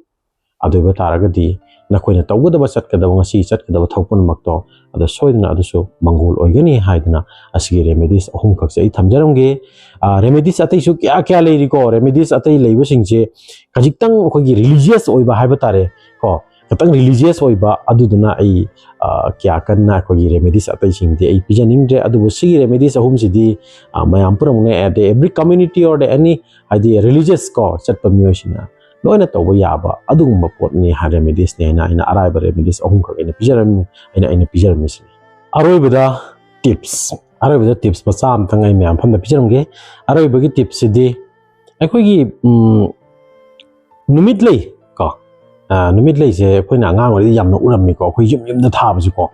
ꯑꯗꯨ ꯑꯣꯏꯕ ꯇꯥꯔꯒꯗꯤ ꯅꯈꯣꯏꯅ ꯇꯧꯒꯗꯕ, ꯆꯠꯀꯗꯕ, ꯉꯁꯤ ꯆꯠꯀꯗꯕ ꯊꯕꯛ ꯄꯨꯝꯅꯃꯛꯇꯣ ꯑꯗꯣ ꯁꯣꯏꯗꯅ ꯑꯗꯨꯁꯨ ꯃꯪꯒꯣꯜ ꯑꯣꯏꯒꯅꯤ ꯍꯥꯏꯗꯅ ꯑꯁꯤꯒꯤ ꯔꯦꯃꯦꯗꯤꯁ ꯑꯍꯨꯝꯈꯛꯁꯦ ꯑꯩ ꯊꯝꯖꯔꯝꯒꯦ꯫ ꯑ, ꯔꯦꯃꯦꯗꯤꯁ ꯑꯇꯩꯁꯨ ꯀꯌꯥ ꯀꯌꯥ ꯂꯩꯔꯤꯀꯣ꯫ ꯔꯦꯃꯦꯗꯤꯁ ꯑꯇꯩ ꯂꯩꯕꯁꯤꯡꯁꯦ ꯈꯖꯤꯛꯇꯪ ꯑꯩꯈꯣꯏꯒꯤ ꯔꯤꯂꯤꯖꯤꯌꯁ ꯑꯣꯏꯕ ꯍꯥꯏꯕ ꯇꯥꯔꯦ ꯀꯣ, ꯈꯤꯇꯪ ꯔꯤꯂꯤꯖꯤꯌꯁ ꯑꯣꯏꯕ, ꯑꯗꯨꯗꯨꯅ ꯑꯩ, ꯑ, ꯀꯌꯥ ꯀꯟꯅ ꯑꯩꯈꯣꯏꯒꯤ ꯔꯦꯃꯦꯗꯤꯁ ꯑꯇꯩꯁꯤꯡꯗꯤ ꯑꯩ ꯄꯤꯖꯅꯤꯡꯗ꯭ꯔꯦ꯫ ꯑꯗꯨꯕꯨ ꯁꯤꯒꯤ ꯔꯦꯃꯦꯗꯤꯁ ꯑꯍꯨꯝꯁꯤꯗꯤ, ꯑ, ꯃꯌꯥꯝ ꯄꯨꯝꯅꯃꯛꯅ, at the every community or the any, ꯍꯥꯏꯗꯤ ꯔꯤꯂꯤꯖꯤꯌꯁ ꯀꯣ ꯆꯠꯄ ꯃꯤꯑꯣꯏꯁꯤꯡꯅ ꯂꯣꯏꯅ ꯇꯧꯕ ꯌꯥꯕ ꯑꯗꯨꯒꯨꯝꯕ ꯄꯣꯠꯅꯤ ꯍꯥꯏ, ꯔꯦꯃꯦꯗꯤꯁꯅꯤ ꯍꯥꯏꯅ ꯑꯩꯅ ꯑꯔꯥꯏꯕ ꯔꯦꯃꯦꯗꯤꯁ ꯑꯍꯨꯝꯈꯛ ꯑꯩꯅ ꯄꯤꯖꯔꯝꯃꯤ, ꯑꯩꯅ, ꯑꯩꯅ ꯄꯤꯖꯔꯝꯃꯤꯁꯤꯅꯤ꯫ ꯑꯔꯣꯏꯕꯗ ꯇꯤꯞꯁ, ꯑꯔꯣꯏꯕꯗ ꯇꯤꯞꯁ ꯃꯆꯥ ꯑꯃꯇꯪ ꯑꯩ ꯃꯌꯥꯝ ꯐꯝꯗ ꯄꯤꯖꯔꯝꯒꯦ꯫ ꯑꯔꯣꯏꯕꯒꯤ ꯇꯤꯞꯁꯤꯗꯤ ꯑꯩꯈꯣꯏꯒꯤ, ꯎꯝ, ꯅꯨꯃꯤꯠ ꯂꯩ ꯀꯣ, ꯑ, ꯅꯨꯃꯤꯠ ꯂꯩꯁꯦ ꯑꯩꯈꯣꯏꯅ ꯑꯉꯥꯡ ꯑꯣꯏꯔꯤꯉꯩꯗ ꯌꯥꯝꯅ ꯎꯔꯝꯃꯤꯀꯣ, ꯑꯩꯈꯣꯏ ꯌꯨꯝ ꯌꯨꯝꯗ ꯊꯥꯕꯁꯦꯀꯣ꯫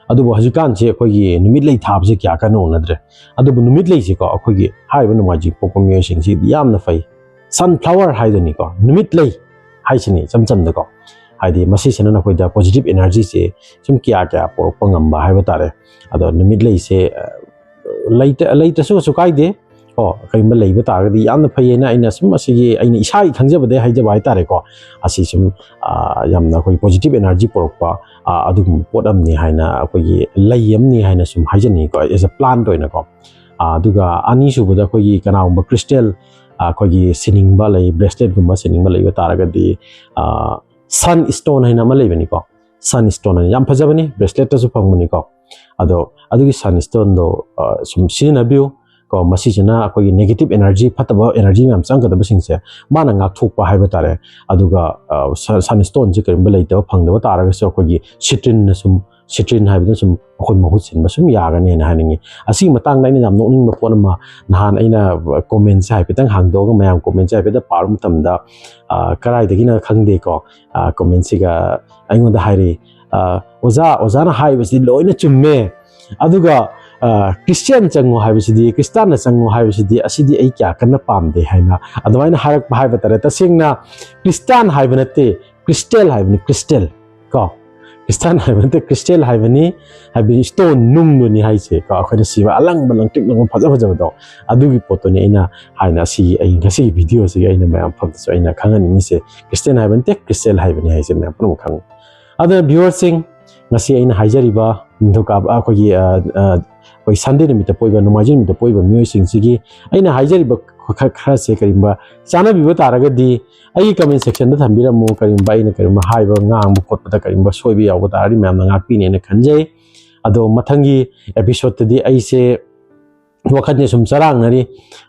ꯑꯗꯨꯕꯨ ꯍꯧꯖꯤꯛꯀꯥꯟꯁꯦ ꯑꯩꯈꯣꯏꯒꯤ ꯅꯨꯃꯤꯠ ꯂꯩ ꯊꯥꯕꯁꯦ ꯀꯌꯥ ꯀꯟꯅ ꯎꯅꯗ꯭ꯔꯦ꯫ ꯑꯗꯨꯕꯨ ꯅꯨꯃꯤꯠ ꯂꯩꯁꯦꯀꯣ, ꯑꯩꯈꯣꯏꯒꯤ ꯍꯥꯏꯔꯤꯕ ꯅꯣꯡꯃꯥꯏꯖꯤꯡ ꯄꯣꯛꯄ ꯃꯤꯑꯣꯏꯁꯤꯡꯁꯤꯗꯤ ꯌꯥꯝꯅ ꯐꯩ꯫ ꯁꯟꯐ꯭ꯂꯥꯋꯔ ꯍꯥꯏꯗꯨꯅꯤꯀꯣ, ꯅꯨꯃꯤꯠ ꯂꯩ ꯍꯥꯏꯁꯤꯅꯤ ꯏꯆꯝ ꯆꯝꯗꯀꯣ꯫ ꯍꯥꯏꯗꯤ ꯃꯁꯤꯁꯤꯅ ꯅꯈꯣꯏꯗ ꯄꯣꯖꯤꯇꯤꯚ ꯑꯦꯅꯔꯖꯤꯁꯦ ꯁꯨꯝ ꯀꯌꯥ ꯀꯌꯥ ꯄꯨꯔꯛꯄ ꯉꯝꯕ ꯍꯥꯏꯕ ꯇꯥꯔꯦ꯫ ꯑꯗꯣ ꯅꯨꯃꯤꯠ ꯂꯩꯁꯦ, ꯑ, ꯂꯩꯇ-, ꯂꯩꯇ꯭ꯔꯁꯨ ꯀꯩꯁꯨ ꯀꯥꯏꯗꯦ꯫ ꯀꯣ, ꯀꯔꯤꯒꯨꯝꯕ ꯂꯩꯕ ꯇꯥꯔꯒꯗꯤ ꯌꯥꯝꯅ ꯐꯩꯌꯦꯅ ꯑꯩꯅ ꯁꯨꯝ ꯑꯁꯤꯒꯤ ꯑꯩꯅ ꯏꯁꯥꯒꯤ ꯈꯪꯖꯕꯗꯒꯤ ꯍꯥꯏꯖꯕ ꯍꯥꯏꯇꯥꯔꯦꯀꯣ꯫ ꯑꯁꯤ ꯁꯨꯝ, ꯑ, ꯌꯥꯝꯅ ꯑꯩꯈꯣꯏ ꯄꯣꯖꯤꯇꯤꯚ ꯑꯦꯅꯔꯖꯤ ꯄꯨꯔꯛꯄ, ꯑ, ꯑꯗꯨꯒꯨꯝꯕ ꯄꯣꯠ ꯑꯃꯅꯤ ꯍꯥꯏꯅ, ꯑꯩꯈꯣꯏꯒꯤ ꯂꯩ ꯑꯃꯅꯤ ꯍꯥꯏꯅ ꯁꯨꯝ ꯍꯥꯏꯖꯅꯤꯡꯉꯤꯀꯣ, as a plant ꯑꯣꯏꯅꯀꯣ꯫ ꯑ, ꯑꯗꯨꯒ ꯑꯅꯤꯁꯨꯕꯗ ꯑꯩꯈꯣꯏꯒꯤ ꯀꯅꯥꯒꯨꯝꯕ ꯀ꯭ꯔꯤꯁꯇꯦꯜ, ꯑꯩꯈꯣꯏꯒꯤ ꯁꯤꯅꯤꯡꯕ ꯂꯩ, ꯕ꯭ꯔꯦꯁꯂꯦꯠꯀꯨꯝꯕ ꯁꯤꯅꯤꯡꯕ ꯂꯩꯕ ꯇꯥꯔꯒꯗꯤ ꯁꯟ ꯁ꯭ꯇꯣꯟ ꯍꯥꯏꯅ ꯑꯃ ꯂꯩꯕꯅꯤꯀꯣ꯫ ꯁꯟ ꯁ꯭ꯇꯣꯟ ꯍꯥꯏꯅ ꯌꯥꯝ ꯐꯖꯕꯅꯤ, ꯕ꯭ꯔꯦꯁꯂꯦꯠꯇꯁꯨ ꯐꯪꯕꯅꯤꯀꯣ꯫ ꯑꯗꯣ ꯑꯗꯨꯒꯤ ꯁꯟ ꯁ꯭ꯇꯣꯟꯗꯣ ꯁꯨꯝ ꯁꯤꯖꯤꯟꯅꯕꯤꯌꯨ ꯀꯣ꯫ ꯃꯁꯤꯁꯤꯅ ꯑꯩꯈꯣꯏꯒꯤ ꯅꯦꯒꯦꯇꯤꯞ ꯑꯦꯅꯔꯖꯤ, ꯐꯠꯇꯕ ꯑꯦꯅꯔꯖꯤ ꯃꯌꯥꯝ ꯆꯪꯒꯗꯕꯁꯤꯡꯁꯦ ꯃꯥꯅ ꯉꯥꯛꯊꯣꯛꯄ ꯍꯥꯏꯕ ꯇꯥꯔꯦ꯫ ꯑꯗꯨꯒ ꯁꯟ ꯁ꯭ꯇꯣꯟꯁꯦ ꯀꯔꯤꯒꯨꯝꯕ ꯂꯩꯇꯕ, ꯐꯪꯗꯕ ꯇꯥꯔꯒꯁꯨ ꯑꯩꯈꯣꯏꯒꯤ ꯁꯤꯇ꯭ꯔꯤꯟꯅ ꯁꯨꯝ ꯁꯤꯇ꯭ꯔꯤꯟ ꯍꯥꯏꯕꯗꯨꯅ ꯁꯨꯝ ꯑꯩꯈꯣꯏ ꯃꯍꯨꯠ ꯁꯤꯟꯕ ꯁꯨꯝ ꯌꯥꯒꯅꯤ ꯍꯥꯏꯅ ꯍꯥꯏꯅꯤꯡꯉꯤ꯫ ꯑꯁꯤꯒꯤ ꯃꯇꯥꯡꯗ ꯑꯩꯅ ꯌꯥꯝ ꯅꯣꯛꯅꯤꯡꯕ ꯄꯣꯠ ꯑꯃ, ꯅꯍꯥꯟ ꯑꯩꯅ ꯀꯣꯃꯦꯟꯁꯦ ꯍꯥꯏꯐꯦꯠꯇꯪ ꯍꯥꯡꯗꯣꯛꯑꯒ ꯃꯌꯥꯝ ꯀꯣꯃꯦꯟꯁꯦ ꯍꯥꯏꯐꯦꯠꯇꯪ ꯄꯥꯔꯨꯕ ꯃꯇꯝꯗ, ꯀꯗꯥꯏꯗꯒꯤꯅ ꯈꯪꯗꯦꯀꯣ, ꯀꯣꯃꯦꯟꯁꯤꯒ ꯑꯩꯉꯣꯟꯗ ꯍꯥꯏꯔꯤ, "ꯑꯣꯖꯥ, ꯑꯣꯖꯥꯅ ꯍꯥꯏꯔꯤꯕꯁꯤ ꯂꯣꯏꯅ ꯆꯨꯝꯃꯦ, ꯑꯗꯨꯒ ꯈ꯭ꯔꯤꯁꯇꯤꯌꯥꯟ ꯆꯪꯉꯣ ꯍꯥꯏꯕꯁꯤꯗꯤ, ꯈ꯭ꯔꯤꯁꯇꯥꯟꯅ ꯆꯪꯉꯣ ꯍꯥꯏꯕꯁꯤꯗꯤ, ꯑꯁꯤꯗꯤ ꯑꯩ ꯀꯌꯥ ꯀꯟꯅ ꯄꯥꯝꯗꯦ" ꯍꯥꯏꯅ ꯑꯗꯨꯃꯥꯏꯅ ꯍꯥꯏꯔꯛꯄ ꯍꯥꯏꯕ ꯇꯥꯔꯦ꯫ ꯇꯁꯦꯡꯅ ꯈ꯭ꯔꯤꯁꯇꯥꯟ ꯍꯥꯏꯕ ꯅꯠꯇꯦ, ꯀ꯭ꯔꯤꯁꯇꯦꯜ ꯍꯥꯏꯕꯅꯤ, ꯀ꯭ꯔꯤꯁꯇꯦꯜ ꯀꯣ꯫ ꯈ꯭ꯔꯤꯁꯇꯥꯟ ꯍꯥꯏꯕ ꯅꯠꯇꯦ, ꯀ꯭ꯔꯤꯁꯇꯦꯜ ꯍꯥꯏꯕꯅꯤ꯫ ꯍꯥꯏꯕꯗꯤ ꯁ꯭ꯇꯣꯟ, ꯅꯨꯡꯗꯨꯅꯤ ꯍꯥꯏꯁꯦ ꯀꯣ, ꯑꯩꯈꯣꯏꯅ ꯁꯤꯕ ꯑꯂꯪꯕ, ꯂꯪꯇ꯭ꯔꯤꯛ ꯂꯪꯕ, ꯐꯖ ꯐꯖꯕꯗꯣ, ꯑꯗꯨꯒꯤ ꯄꯣꯠꯇꯨꯅꯤ ꯑꯩꯅ ꯍꯥꯏꯅ ꯑꯁꯤꯒꯤ, ꯑꯩ ꯉꯁꯤꯒꯤ ꯚꯤꯗꯤꯑꯣꯁꯤꯒꯤ ꯑꯩꯅ ꯃꯌꯥꯝ ꯐꯝꯗꯁꯨ ꯑꯩꯅ ꯈꯪꯍꯟꯅꯤꯡꯉꯤꯁꯦ꯫ ꯈ꯭ꯔꯤꯁꯇꯦꯜ ꯍꯥꯏꯕ ꯅꯠꯇꯦ, ꯀ꯭ꯔꯤꯁꯇꯦꯜ ꯍꯥꯏꯕꯅꯤ ꯍꯥꯏꯁꯦ ꯃꯌꯥꯝ ꯄꯨꯝꯅꯃꯛ ꯈꯪꯉꯤ꯫ ꯑꯗꯨꯅ ꯚ꯭ꯌꯨꯋꯔꯁꯤꯡ, ꯉꯁꯤ ꯑꯩꯅ ꯍꯥꯏꯖꯔꯤꯕ ꯅꯤꯡꯊꯧꯀꯥꯕ, ꯑꯩꯈꯣꯏꯒꯤ, ꯑ, ꯑ, ꯑꯩꯈꯣꯏ ꯁꯟꯗꯦ ꯅꯨꯃꯤꯠꯇ ꯄꯣꯛꯏꯕ, ꯅꯣꯡꯃꯥꯏꯖꯤꯡ ꯅꯨꯃꯤꯠꯇ ꯄꯣꯛꯏꯕ ꯃꯤꯑꯣꯏꯁꯤꯡꯁꯤꯒꯤ ꯑꯩꯅ ꯍꯥꯏꯖꯔꯤꯕ ꯈ-, ꯈꯔꯁꯦ ꯀꯔꯤꯒꯨꯝꯕ ꯆꯥꯟꯅꯕꯤꯕ ꯇꯥꯔꯒꯗꯤ ꯑꯩꯒꯤ ꯀꯃꯦꯟ ꯁꯦꯛꯁꯟꯗ ꯊꯝꯕꯤꯔꯝꯃꯨ꯫ ꯀꯔꯤꯒꯨꯝꯕ ꯑꯩꯅ ꯀꯔꯤꯒꯨꯝꯕ ꯍꯥꯏꯕ, ꯉꯥꯡꯕ ꯈꯣꯠꯄꯗ ꯀꯔꯤꯒꯨꯝꯕ ꯁꯣꯏꯕ ꯌꯥꯎꯕ ꯇꯥꯔꯗꯤ ꯃꯌꯥꯝꯅ ꯉꯥꯛꯄꯤꯅꯦꯅ ꯈꯟꯖꯩ꯫ ꯑꯗꯣ ꯃꯊꯪꯒꯤ ꯑꯦꯄꯤꯁꯣꯗꯇꯗꯤ ꯑꯩꯁꯦ ꯋꯥꯈꯜꯁꯦ ꯁꯨꯝ ꯆꯔꯥꯡꯅꯔꯤ,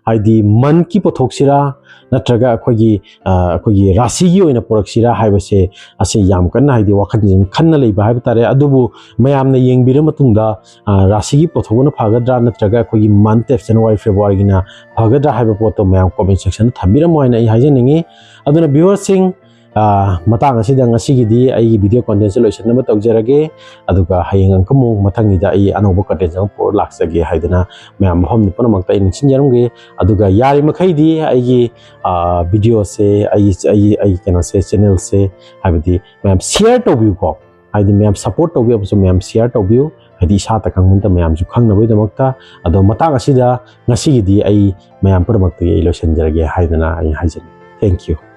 ꯍꯥꯏꯗꯤ ꯃꯟꯀꯤ ꯄꯨꯊꯣꯛꯁꯤꯔꯥ, ꯅꯠꯇ꯭ꯔꯒ ꯑꯩꯈꯣꯏꯒꯤ, ꯑ, ꯑꯩꯈꯣꯏꯒꯤ ꯔꯥꯁꯤꯒꯤ ꯑꯣꯏꯅ ꯄꯨꯔꯛꯁꯤꯔꯥ ꯍꯥꯏꯕꯁꯦ, ꯑꯁꯤ ꯌꯥꯝ ꯀꯟꯅ, ꯍꯥꯏꯗꯤ, ꯋꯥꯈꯜꯁꯦ ꯁꯨꯝ ꯈꯟꯅ ꯂꯩꯕ ꯍꯥꯏꯕ ꯇꯥꯔꯦ꯫ ꯑꯗꯨꯕꯨ ꯃꯌꯥꯝꯅ ꯌꯦꯡꯕꯤꯔ ꯃꯇꯨꯡꯗ, ꯑ, ꯔꯥꯁꯤꯒꯤ ꯄꯨꯊꯣꯛꯄꯅ ꯐꯒꯗ꯭ꯔꯥ, ꯅꯠꯇ꯭ꯔꯒ ꯑꯩꯈꯣꯏꯒꯤ ꯃꯟꯊ ꯑꯣꯐ ꯖꯅꯋꯥꯔꯤ, ꯐꯦꯕ꯭ꯔꯨꯋꯥꯔꯤꯒꯤꯅ ꯐꯒꯗ꯭ꯔꯥ ꯍꯥꯏꯕ ꯄꯣꯠꯇꯣ ꯃꯌꯥꯝ ꯀꯣꯃꯦꯟ ꯁꯦꯛꯁꯟꯗ ꯊꯝꯕꯤꯔꯝꯃꯣ ꯍꯥꯏꯅ ꯑꯩ ꯍꯥꯏꯖꯅꯤꯡꯉꯤ꯫ ꯑꯗꯨꯅ ꯚ꯭ꯌꯨꯋꯔꯁꯤꯡ, ꯑ, ꯃꯇꯥꯡ ꯑꯁꯤꯗ ꯉꯁꯤꯒꯤꯗꯤ ꯑꯩꯒꯤ ꯚꯤꯗꯤꯑꯣ ꯀꯣꯟꯇꯦꯟꯁꯦ ꯂꯣꯏꯁꯤꯟꯅꯕ ꯇꯧꯖꯔꯒꯦ꯫ ꯑꯗꯨꯒ ꯍꯌꯦꯡ ꯑꯃꯨꯛꯀ ꯑꯃꯨꯛ ꯃꯊꯪꯒꯤꯗ ꯑꯩ ꯑꯅꯧꯕ ꯀꯣꯟꯇꯦꯟꯁ ꯑꯃ ꯄꯨꯔ ꯂꯥꯛꯆꯒꯦ ꯍꯥꯏꯗꯅ ꯃꯌꯥꯝ ꯃꯐꯝ ꯄꯨꯝꯅꯃꯛꯇ ꯑꯩ ꯅꯤꯡꯁꯤꯡꯖꯔꯝꯒꯦ꯫ ꯑꯗꯨꯒ ꯌꯥꯔꯤꯃꯈꯩꯗꯤ ꯑꯩꯒꯤ, ꯑ, ꯚꯤꯗꯤꯑꯣꯁꯦ, ꯑꯩꯒꯤ, ꯑꯩꯒꯤ, ꯑꯩꯒꯤ ꯀꯩꯅꯣꯁꯦ, ꯆꯦꯅꯦꯜꯁꯦ, ꯍꯥꯏꯕꯗꯤ ꯃꯌꯥꯝ ꯁꯤꯌꯔ ꯇꯧꯕꯤꯌꯨꯀꯣ꯫ ꯍꯥꯏꯗꯤ ꯃꯌꯥꯝ ꯁꯞꯄꯣꯔꯠ ꯇꯧꯕꯤꯕꯁꯨ ꯃꯌꯥꯝ ꯁꯤꯌꯔ ꯇꯧꯕꯤꯌꯨ꯫ ꯍꯥꯏꯗꯤ ꯏꯁꯥꯇ ꯈꯪꯕ ꯅꯠꯇ ꯃꯌꯥꯝꯁꯨ ꯈꯪꯅꯕꯒꯤꯗꯃꯛꯇ꯫ ꯑꯗꯣ ꯃꯇꯥꯡ ꯑꯁꯤꯗ ꯉꯁꯤꯒꯤꯗꯤ ꯑꯩ ꯃꯌꯥꯝ ꯄꯨꯝꯅꯃꯛꯇꯒꯤ ꯑꯩ ꯂꯣꯏꯁꯤꯟꯖꯔꯒꯦ ꯍꯥꯏꯗꯅ ꯑꯩ ꯍꯥꯏꯖꯒꯦ꯫ Thank you꯫